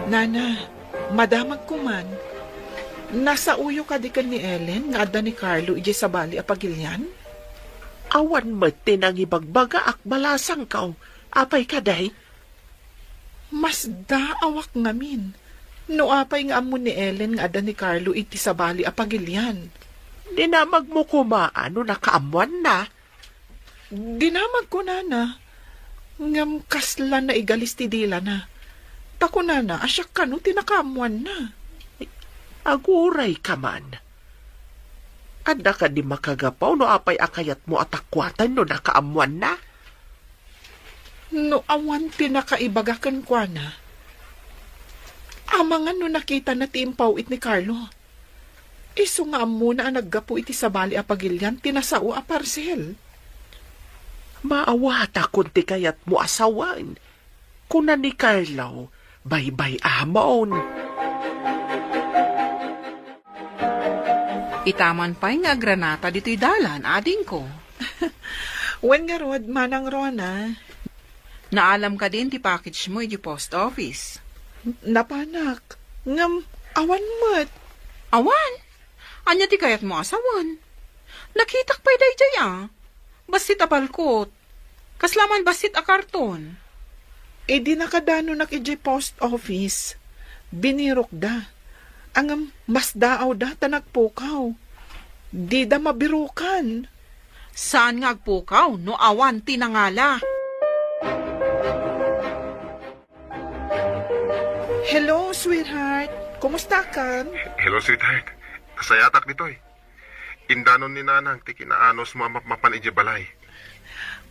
Nana, madamagko man. Nasaoyo kadi ken ni Ellen nga adda ni Carlo idiay sabali a pagilian? Awan met ti nangibagbagaak, balasangko. Apay kadi? Masdaawak ngamin no apay nga ammo ni Ellen nga adda ni Carlo iti sabali a pagilian. Dinamagmo koma no nakaammoanna? Dinamagko, nana, ngem kasla naigalis ti dilana. Ta kunana a siak kano ti nakaammoanna. Agurayka man. Adda kadi makagapu no apay a kayatmo a takuaten no nakaammoanna? No awan ti nakaibaga kenkuana, amangan no nakitana ti impaw-it ni Carlo. Isu nga ammona a naggapu iti sabali a pagilian ti nasao a parsel. Maawatakon ti kayatmo a sawen. Kuna ni Carlo, baybay-amon. Ita man pay nga agranata ditoy dalan, adingko. Wen ngarud, Manang Rona. Naalam kadin ti package mo iti post office? Napanak. Ngem, awan met. Awan? Ania ti kayatmo a sawen? Nakitak pay daydiay a. Bassit a balkot. Kasla man bassit a karton. Idi nakadanonak idiay post office, binirokda. Ngem masdaawda ta nagpukaw. Dida mabirokan. Saan nga agpukaw no awan ti nangala? Hello, sweetheart. Kumustakan? Hello, sweetheart. Nasayatak ditoy. Indanon ni Nanang ti kinaanusmo a mapmapan idiay balay.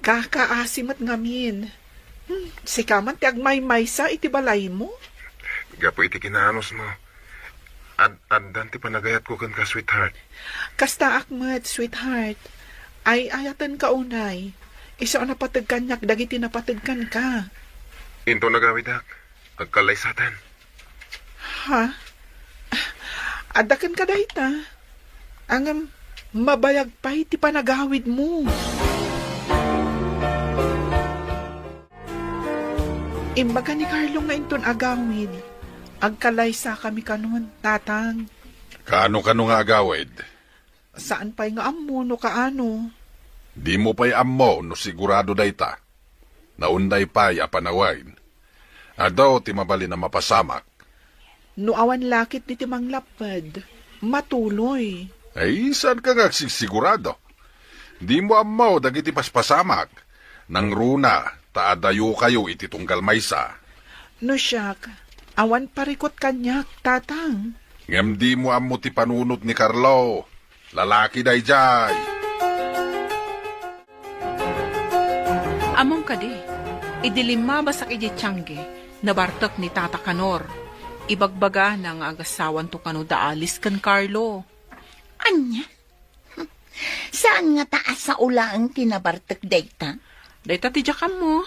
Kakaasi met ngamin. Hmm, sika man ti agmaymaysa iti balaymo? Gapu iti kinaanusmo, ad-, addan ti panagayatko kenka, sweetheart. Kastaak met, sweetheart. Ay-ayatenka unay. Isu a napateg kaniak dagiti napateg kenka. Inton agawidak, agkallaysaten. Ha? Adda kenka dayta? Ngem, mabayag pay ti panagawidmo. Imbaga ni Carlo nga inton agawid, Agkalaysakami kanon, Tatang. Kaano-kano nga agawid? Saan pay nga ammo no kaano. Dimo pay ammo no sigurado dayta. Naunday pay a panawen. Adu ti mabalin a mapasamak. No awan la ketdi ti manglapped, matuloy. Ay, saanka nga agsigsigurado? Dimo ammo dagiti paspasamak. Nangruna, ta adayokayo iti tunggal maysa. No siak, awan parikut kaniak, Tatang. Ngem dimo ammo ti panunot ni Carlo. Lalaki daydiay. Ammom kadi, idi limmabasak idiay tiangge, nabartek ni Tata Kanor. Ibagbagana nga agasawanto kano da Alice ken Carlo. Ania? Saan ngata a sao laeng ti nabartek dayta? Dayta ti diak ammo.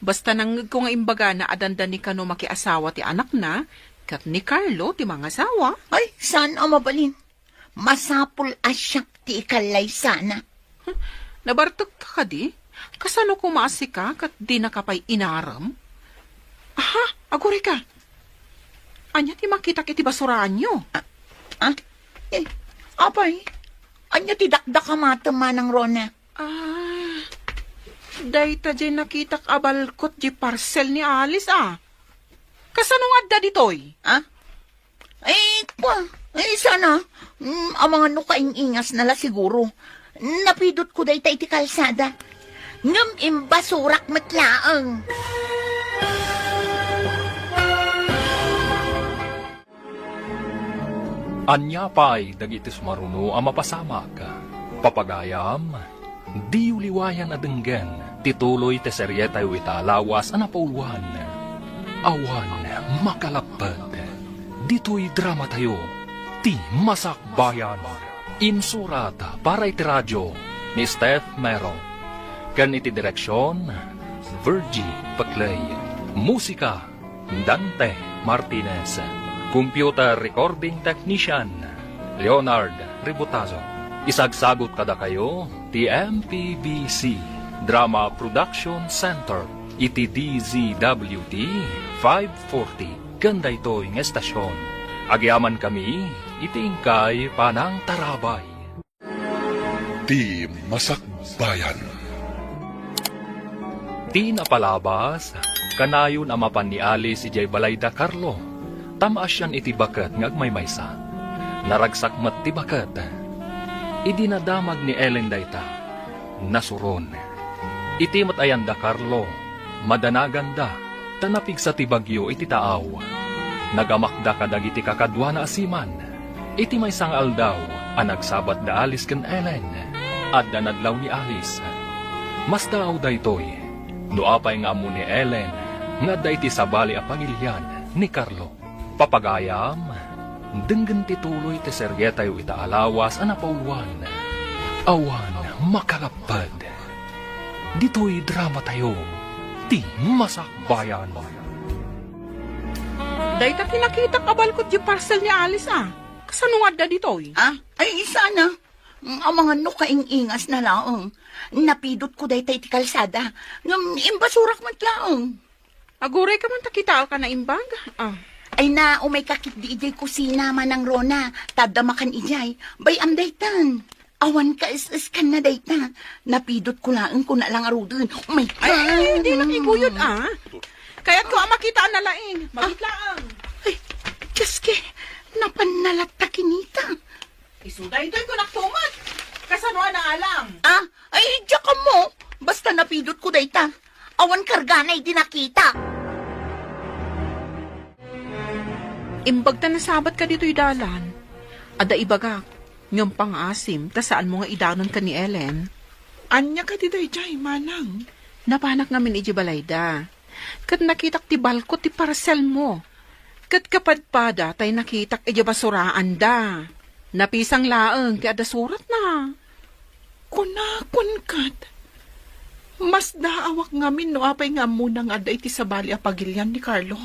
Basta nangngegko nga imbagana a dandani kano makiasawa ti anakna, ket ni Carlo ti mangasawa. Ay, saan a mabalin? Masapul a siak ti ikallaysana. Hmm, nabartekka kadi? Kasano koma a sika ket dinaka pay inarem? Aha, agurayka. Ania ti makitak iti basuraanyo? Ah, ah? Eh, apay, ania ti dakdakam, Manang Rona? Ah, dayta diay nakitak a balkot diay parcel ni Alice, a. Kasano nga adda ditoy? Ah? Ay, kwa, ay, sana, mm, amangan no kaing-ingasna la siguro. Napidotko dayta iti kalsada. Ngem imbasurak met laeng. Ania pay dagiti sumaruno a mapasamak? Papagayam, diyo liwayan a denggen ti tuloy ti serietayo ita a lawas a napauluan. Awan makalapped. Ditoy dramatayo, Ti Masakbayan. Insurat para iti radio ni Steph Mero. Ken iti direksion, Virgie Peclay. Musika, Dante Martinez. Computer Recording Technician, Leonard Ributazo. Isagsagot kadakayo ti M P B C Drama Production Center iti D Z W T five forty ken daytoy nga estasion. Agyamankami iti inkay panangtarabay. Ti Masakbayan. Ti napalabas, kanayon a mapan ni Alice idiay balayda Carlo, ta maasian iti baket nga agmaymaysa. Naragsak met ti baket. Idi nadamag ni Ellen dayta, nasuron. Iti met ayanda Carlo, madanaganda, ta napigsa ti bagyo iti taaw. Nagamakda kadagiti kakaduana a seaman. Iti maysa nga aldaw a nagsabat da Alice ken Ellen, adda nadlaw ni Alice. Masdaaw daytoy, no apay nga ammo ni Ellen nga adda iti sabali a pagilian ni Carlo. Papagayam, denggen ti tuloy ti serietayo ita a lawas a napauluan. Awan makalapped. Ditoy dramatayo, Ti Masakbayan. Dayta ti nakitak a balkot diay parcel ni Alice, a. Kasano nga adda ditoy? Ah, ay, sana. Amangan no kaing-ingasna laeng. Napidotko dayta iti kalsada. Ngem imbasurak met laeng. Agurayka man ta kitaak a naimbag. Ah. Ay na, umayka ketdi idiay kusina, Manang Rona. Ta adda makan idiay. Bay-am daytan. Awan kaes-eskanna dayta. Napidotko laeng kuna la ngaruden. Umayka. Ay, ay, ay, di nakiguyod, ah. Kayatko a makita a nalaing. Mabit laeng. Ay, Diyos ke, napan na latta kinita. Isu daytoy kunak tumet. Kasano a naalam? Ah, ay, diak ammo. Basta napidotko dayta. Awan kargana idi nakita. Imbag ta nasabatka ditoy dalan. Adda ibagak, ngem pangaasim ta saanmo nga idanon ken ni Ellen. Ania kadi daydiay, manang? Napanak ngamin idiay balayda. Ket nakitak ti balkot ti parcelmo. Ket kapadpada tay nakitak idiay basuraanda. Napisang laeng ti adda suratna. Kunakon ket, masdaawak ngamin no apay nga ammona nga adda iti sabali a pagilian ni Carlo.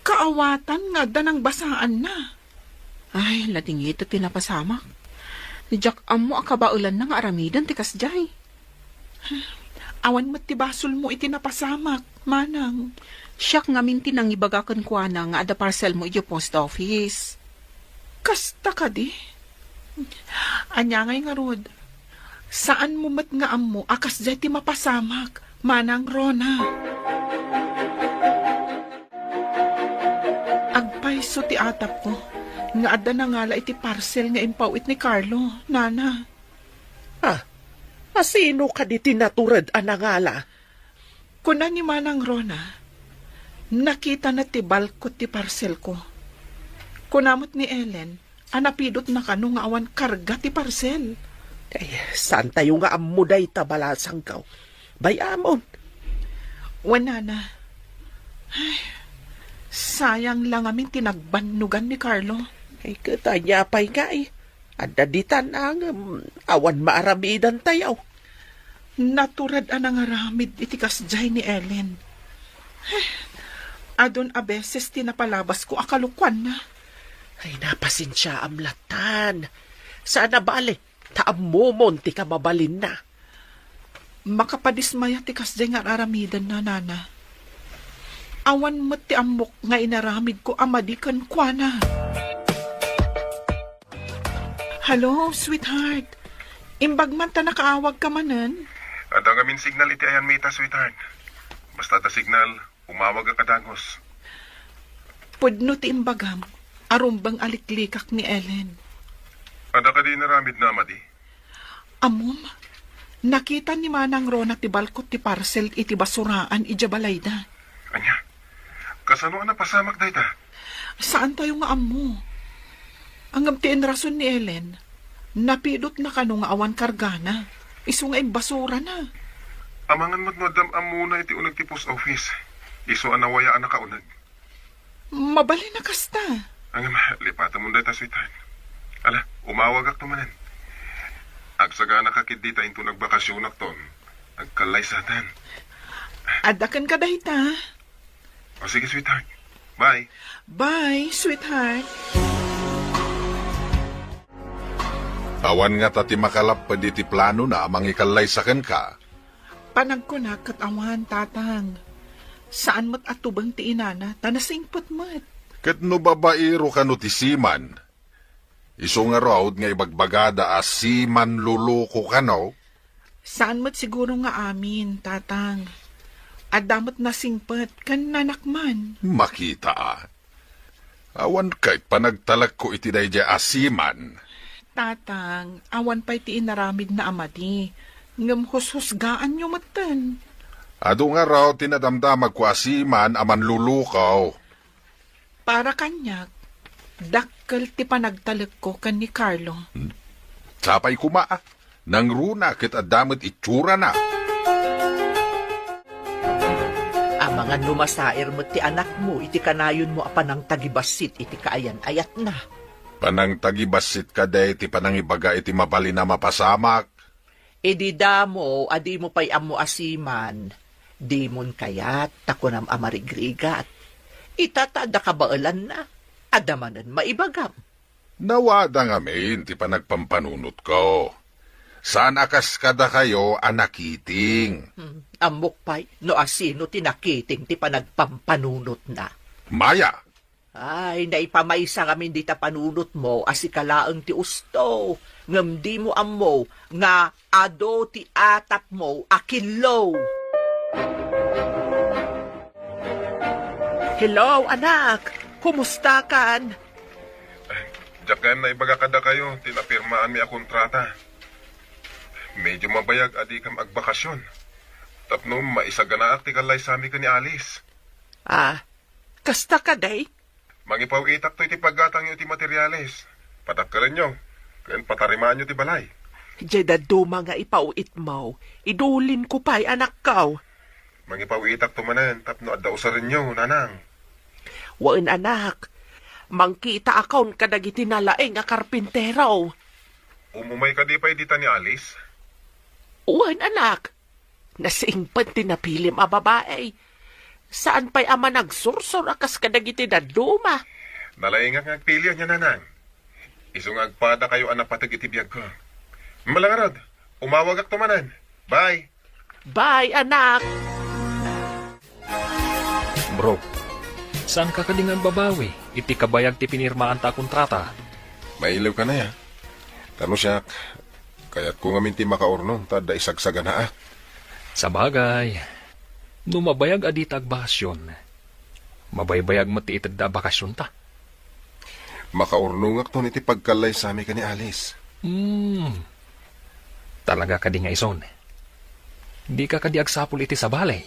Kaawatan nga adda nangbasaanna. Ay, ladingit ti napasamak. Diak ammo a kabaelanna nga aramiden ti kasdiay. Awan met ti basolmo iti napasamak, manang. Siak ngamin ti nangibaga kenkuana nga adda parcelmo idiay post office. Kasta kadi? Ania ngay ngarud? Saanmo met nga ammo a kasdiay ti mapasamak, Manang Rona? Agpayso ti atapko nga adda nangala iti parcel nga impaw-it ni Carlo, nana. Ah, a sino kadi ti natured a nangala? Kuna ni Manang Rona, nakitana ti balkot ti parcelko. Kuna met ni Ellen, a napidotna kano nga awan karga ti parcel. Ay, saantayo nga ammo dayta, balasangko. Bay-amon. Wen, nana. Ay, sayang la ngamin ti nagbannogan ni Carlo. Ay, ket ania pay ngay? Adda ditan a ngem awan maaramidantayo. Natured a nangaramid iti kasdiay ni Ellen. Eh, adun a beses ti napalabasko a kalokuanna. Ay, napasensiaam lattan. Saan a bale, ta ammomon ti kamabalinna. Makapadismaya ti kasdiay nga ar-aramidenna, nana. Awan met ti ammok nga inaramidko a madi kenkuana. Hello, sweetheart. Imbag man ta nakaawagka manen? Adda ngamin signal iti ayanmi ita, sweetheart. Basta adda signal, umawagak a dagus. Pudno ti imbagam, a rumbeng a liklikak ni Ellen. Adda kadi inaramidna a madi? Ammom, nakita ni Manang Rona ti balkot ti parcel iti basuraan idiay balayda. Ania? Kasano a napasamak dayta? Saantayo nga ammo. Ngem ti inrason ni Ellen, napidotna kano nga awan kargana, isu nga imbasurana. Amangan met no addam ammona iti uneg ti post office, isu a nawayaan a kauneg. Mabalin a kasta. Ngem, lipatemon dayta, sweetheart. Ala, umawagakto manen. Agsaganaka ketdi ta inton agbakasionakton, agkallaysaten. Adda kenka dayta. O, sige, sweetheart. Bye. Bye, sweetheart. Awan ngata ti makalapped iti planona a mangikallaysa kenka. Panagkunak ket awan, Tatang. Saan met a tubeng ti inana, ta nasingpet met. Ket no babaero kano ti Seaman, isu ngarud nga ibagbagada a Seaman loloko kano? Saan met siguro nga amin, Tatang. Adda met nasingpet ken nanakman. Makita a. Awan ket panagtalekko iti daydiay a Seaman. Tatang, awan pay ti inaramidna a madi, ngem hushusgaanyo metten. Adu ngarud ti nadamdamagko a Seaman a manlulukaw. Para kaniak, dakkel ti panagtalekko ken ni Carlo. Hmm. Sapay koma, a. Nangruna ket adda met itsurana. Amangan no masair met ti anakmo iti kanayonmo a panangtagibassit iti kaayan-ayatna. Panangtagibassit kadi ti panangibaga iti mabalin a mapasamak? Idi damo a dimo pay ammo a Seaman, dimon kayat ta kunam a marigrigat. Ita ta adda kabaelanna, adda manen maibagam. Nawada ngamin ti panagpampanunotko. Saan a kas kadakayo a nakiting. Hmm, ammok pay no asino ti nakiting ti panagpampanunotna. Maya! Ay, naipamaysa ngamin dita panunotmo a sika laeng ti usto, ngem dimo ammo nga adu ti atapmo a killo. Hello, anak! Kumustakan? Diak ngamin naibaga kadakayo ti napirmaanmi a kontrata. Medyo mabayag a dikam agbakasyon. Tapno maisaganaak ti kallaysami ken ni Alice. Ah, kasta kadi? Mangipaw-itak toy ti paggatangyo ti materiales. Padakkelenyo, ken patarimaanyo ti balay. Diay dadduma nga ipaw-itmo, idulinko pay, anakko. Mangipaw-itak to manen tapno adda usarenyo, nanang. Wen, anak. Mangkitaakon kadagiti nalaing a karpintero. Umumay kadi pay dita ni Alice? Wen, anak. Nasingpet ti napilim a babai. Saan pay a managsursor a kas kadagiti dadduma. Nalaingak nga agpili ania, nanang. Isu nga agpadakayo a napateg iti biagko. Malangarod, umawagakto manen. Bye. Bye, anak! Bro, saanka kadi nga agbabawi iti kabayag ti pinirmaanta a kontrata? Mailiwka aya. Kano siak, kayatko ngamin ti makaurnong ta adda isagsaganaak. Sabagay, no mabayag a dita agbakasyon, mabaybayag met ti itedda a bakasyonta. Makaurnongakton iti pagkallaysami ken ni Alice. Hmm. Talaga kadi nga ison? Dika kadi agsapul iti sabali?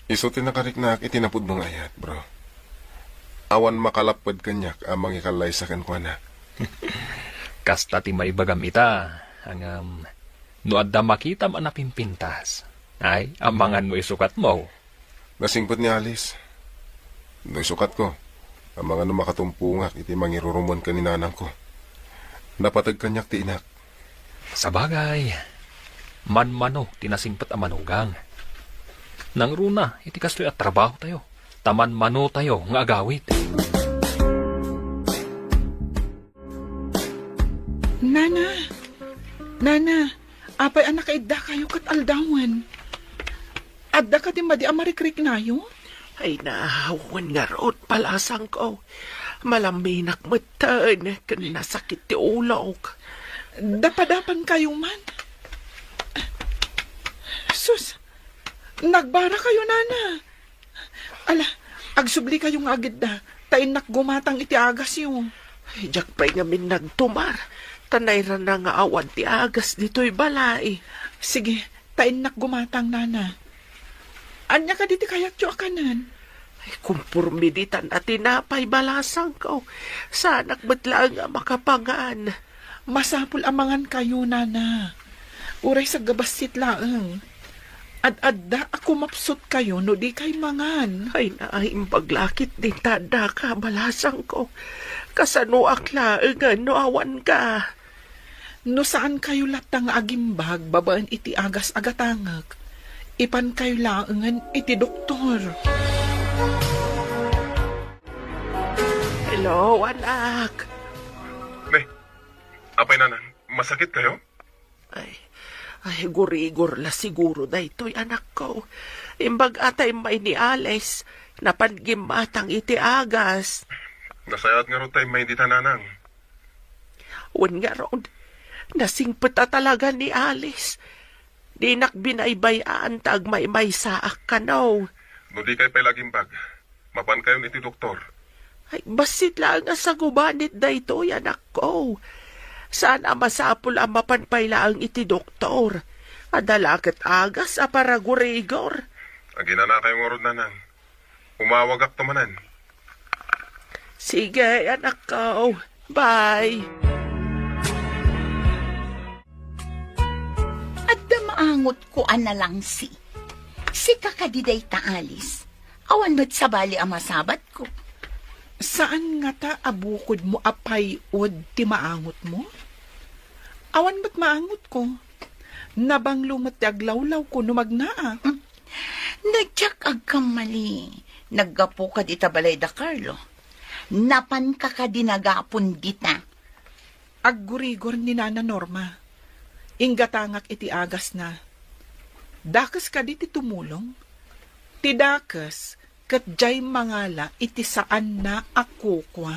Isu ti nakariknaak iti napudno nga ayat, bro. Awan makalapped kaniak a mangikallaysa kenkuana. Kasta ti maibagam ita, ngem no adda makitam a napimpintas, ay, amangan no isukatmo. Nasingpet ni Alice. No isukatko, amangan no makatumpongak iti mangirurumuen ken ni nanangko. Napateg kaniak ti inak. Sabagay, manmano ti nasingpet a manugang. Nangruna iti kastoy a trabahotayo, ta manmanotayo nga agawid. Nana, Nana, apay a nakaiddakayo ket aldawen? Adda kadi madi a marikriknayo? Ay, na, wen ngarud, balasangko. Malaminak metten, ken nasakit ti ulok. Dapadapankayo man. Sus, nagbarakayo, Nana. Ala, agsublikayo nga agidda, ta innak gumatang iti agasyo. Ay, diak pay ngamin nagtumar, ta nairana nga awan ti agas ditoy balay. Sige, ta innak gumatang, Nana. Ania kadi ti kayatyo a kanen? Ay, kumporme ditan a tinapay, balasangko. Saanak met laeng a makapangan. Masapul a mangankayo, Nana. Uray saggabassit laeng. Ad-adda a kumapsutkayo no dikay mangan. Ay, naimbag lakit din ta addaka, balasangko. Kasanoak laengen no awanka? No saankayo latta nga agimbag babaen iti agas a gatangek, ipankayo laengen iti doktor. Hello, anak. Ne, apay, Nanang, masakit kayo? Ay, ay, gurigor la siguro daytoy, anakko. Imbag a ta immay ni Alice, napan gimmatang iti agas. Nasayaat ngarud ta immay dita, Nanang. Wen ngarud, nasingpet a talaga ni Alice. Dinak binaybay-an ta agmaymaysaak kano. No dikay pay la agimbag, mapankayon iti doktor. Ay, bassit laeng a sagubanit daytoy, anakko. Saan a masapul a mapan pay laeng iti doktor. Adda la ket agas a paragurigor. Aginanakayo ngarud, Nanang. Umawagakto manen. Sige, anakko. Bye. Adda maangotko a nalangsi. Sika kadi dayta, Alice. Awan met sabali a masabatko. Saan ngata a bukodmo a pay-od ti maangotmo? Awan met maangotko. Nabanglo met ti aglawlawko no magnaak. Hmm. No diak agkammali, naggapuka dita balay da Carlo. Napanka kadi nagapon dita? Aggurigor ni Nana Norma. Inggatangak iti agasna. Dakes kadi ti tumulong? Ti dakes ket diay mangala iti saanna a kukua.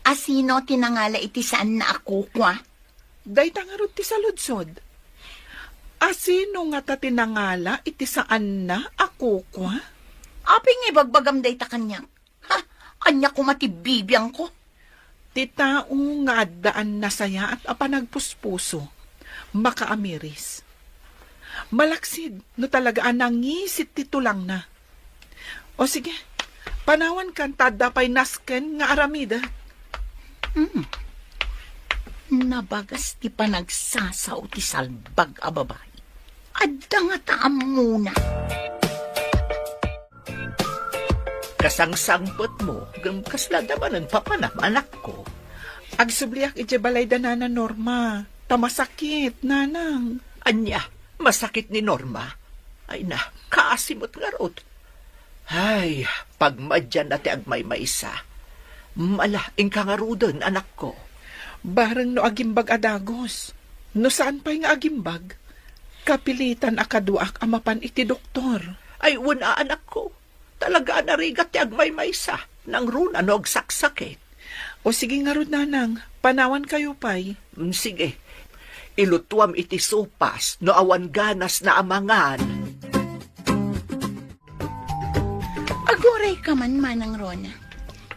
A sino ti nangala iti saanna a kukua? Dayta ngarud ti saludsod. A sino ngata ti nangala iti saanna a kukua? Apay nga ibagbagam dayta kaniak? Ha? Ania koma ti bibiangko? Ti tao nga addaan nasayaat a panagpuspuso, makaamiris. Malaksid no talaga a nangisit ti tulangna. O sige, panawankan ta adda pay nasken nga aramidek. Hmm. Nabagas ti panagsasao ti salbag a babai. Adda ngata ammona. Kasangsangpetmo, ngem kasla adda manen papanam, anakko. Agsubliak idiay balay da Nana Norma, ta masakit, Nanang. Ania, masakit ni Norma? Ay na, kaasi met ngarud. Ay, pagmadianna ti agmaymaysa. Mala, inka ngaruden, anakko. Bareng no agimbag a dagus. No saan pay nga agimbag, Kapilitan a kaduaak a mapan iti doktor. Ay, wen a, anakko. Talaga a narigat ti agmaymaysa. Nangruna no agsaksakit. O sige ngarud, nanang, panawankayo pay. Mm, sige. Ilutuam iti sopas no awan ganasna a mangan. Aguray ka man, Manang Rona.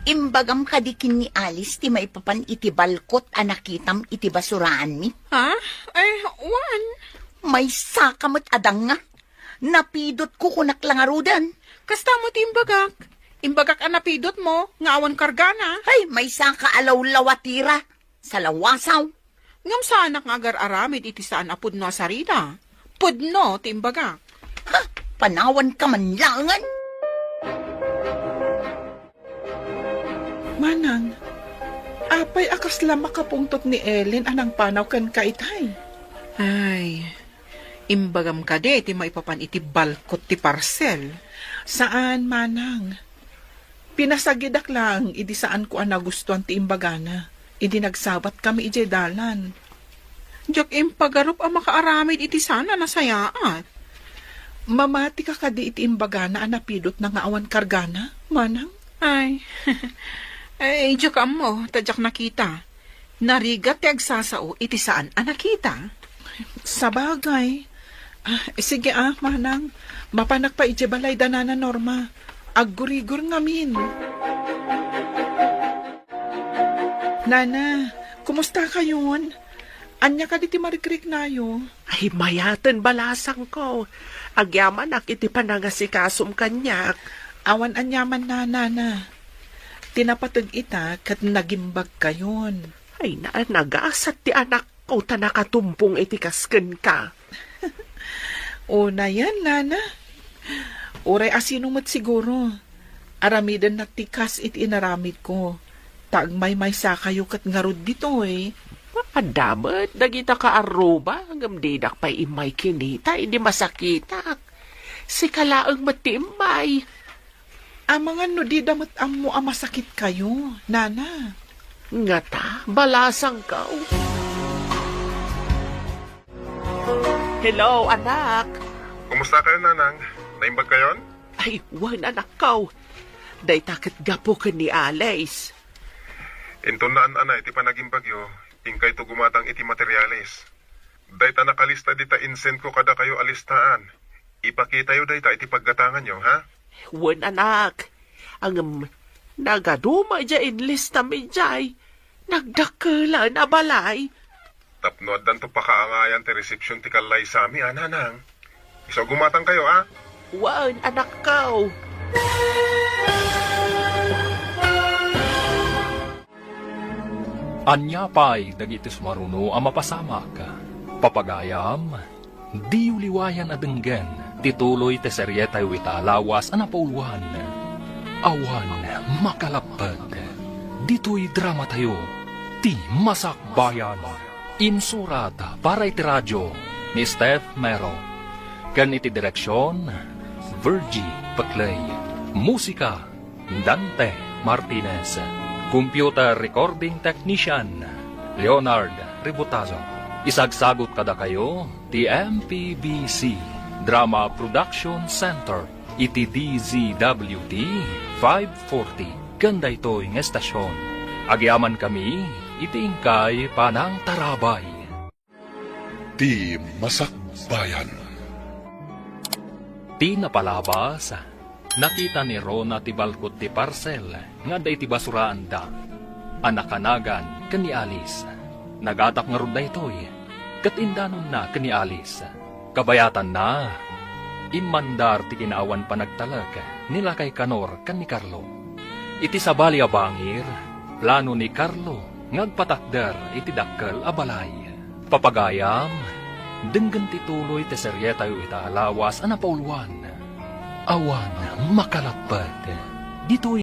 Imbagam kadi ken ni Alice ti maipapan iti balkot a nakitam iti basuraanmi? Ha? Ay, wen. Maysaka met a danga. Napidotko, kunak la ngaruden. Kasta met ti imbagak. Imbagak a napidotmo nga awan kargana. Ay, maysaka a lawlawatira. Salawasaw. Ngem saanak nga agar-aramid iti saan a pudno a sarita. Pudno ti imbagak. Ha? Panawanka man laengen? Manang, apay a kasla makapungtot ni Ellen a nangpanaw kenka itay? Ay, imbagam kadi ti maipapan iti balkot ti parsel? Saan, Manang. Pinasagidak laeng idi saanko a nagustuan ti imbagana idi nagsabatkami idiay dalan. Diak impagarup a makaaramid iti saan a nasayaat. Mamatika kadi iti imbagana a napidotna nga awan kargana, Manang? Ay, ay, diak ammo, ta diak nakita. Narigat ti agsasao iti saan a nakita. Sabagay. Ah, sige, ah, Manang. Mapanak pay idiay balay da Nana Norma. Aggurigor ngamin. Nana, kumusta kayon? Ania kadi ti marikriknayo? Ay, mayaten, balasangko. Agyamanak iti panangasikasom kaniak. Awan aniaman, Nana. Ti napateg ita ket nagimbagkayon. Ay, na, nagasat ti anakko ta nakatumpong iti kas kenka. Unayen, Nana. Uray asino met siguro. Aramidennak ti kas iti inaramidko. Ta agmaymaysakayo ket ngarud ditoy. Adda met dagita kaarruba, ngem didak pay immay kinita idi masakitak. Sika laeng met ti immay. Amangan no dida met ammo a masakitkayo, Nana. Ngata, balasangko. Hello, anak. Kumusta kayo, Nanang? Naimbag kayon? Ay, wen, anakko. Dayta ket gapu ken ni Alice. Inton naan-anay ti panagimbagyo, inkayto gumatang iti materialis. Dayta nakalista dita insend ko kadakayo a listaan. Ipakitayo dayta iti paggatanganyo, ha? Wen, anak. Ngem, nagaduma idiay inlistami idiay. Nagdakkelan a balay. Tapno addanto pakaangayan ti resepsiyon ti kallaysami, a, Nanang. Isu a gumatangkayo, a? Wen, anakko. Ania pay dagiti sumaruno a mapasamak? Papagayam, diyo liwayan a denggen ti tuloy ti serietayo ita a lawas a napauluan. Awan makalappek. Ditoy dramatayo, ti Masakbayan. Insurat para iti radio ni Steph Mero, ken iti direksion, Virgie Peclay. Musika, Dante Martinez. Computer recording technician, Leonard Ributazo. Isagsagut kadakayo ti M P B C Drama Production Center iti D Z W T five forty ken daytoy nga estasion. Agyamankami iti inkay panangtarabay. Ti Masakbayan. Ti napalabas, nakita ni Rona ti balkot ti parsel nga adda iti basuraanda a nakanagan ken ni Alice. Nagatak ngarud daytoy ket indanonna ken ni Alice. Kabayatanna, immandar ti kinaawan panagtalek ni lakay Kanor ken ni Carlo. Iti sabali a bangir, plano ni Carlo nga agpatakder iti dakkel a balay. Papagayam, denggen ti tuloy ti serietayo ita a lawas a napauluan. Awan makalappek. Ditoy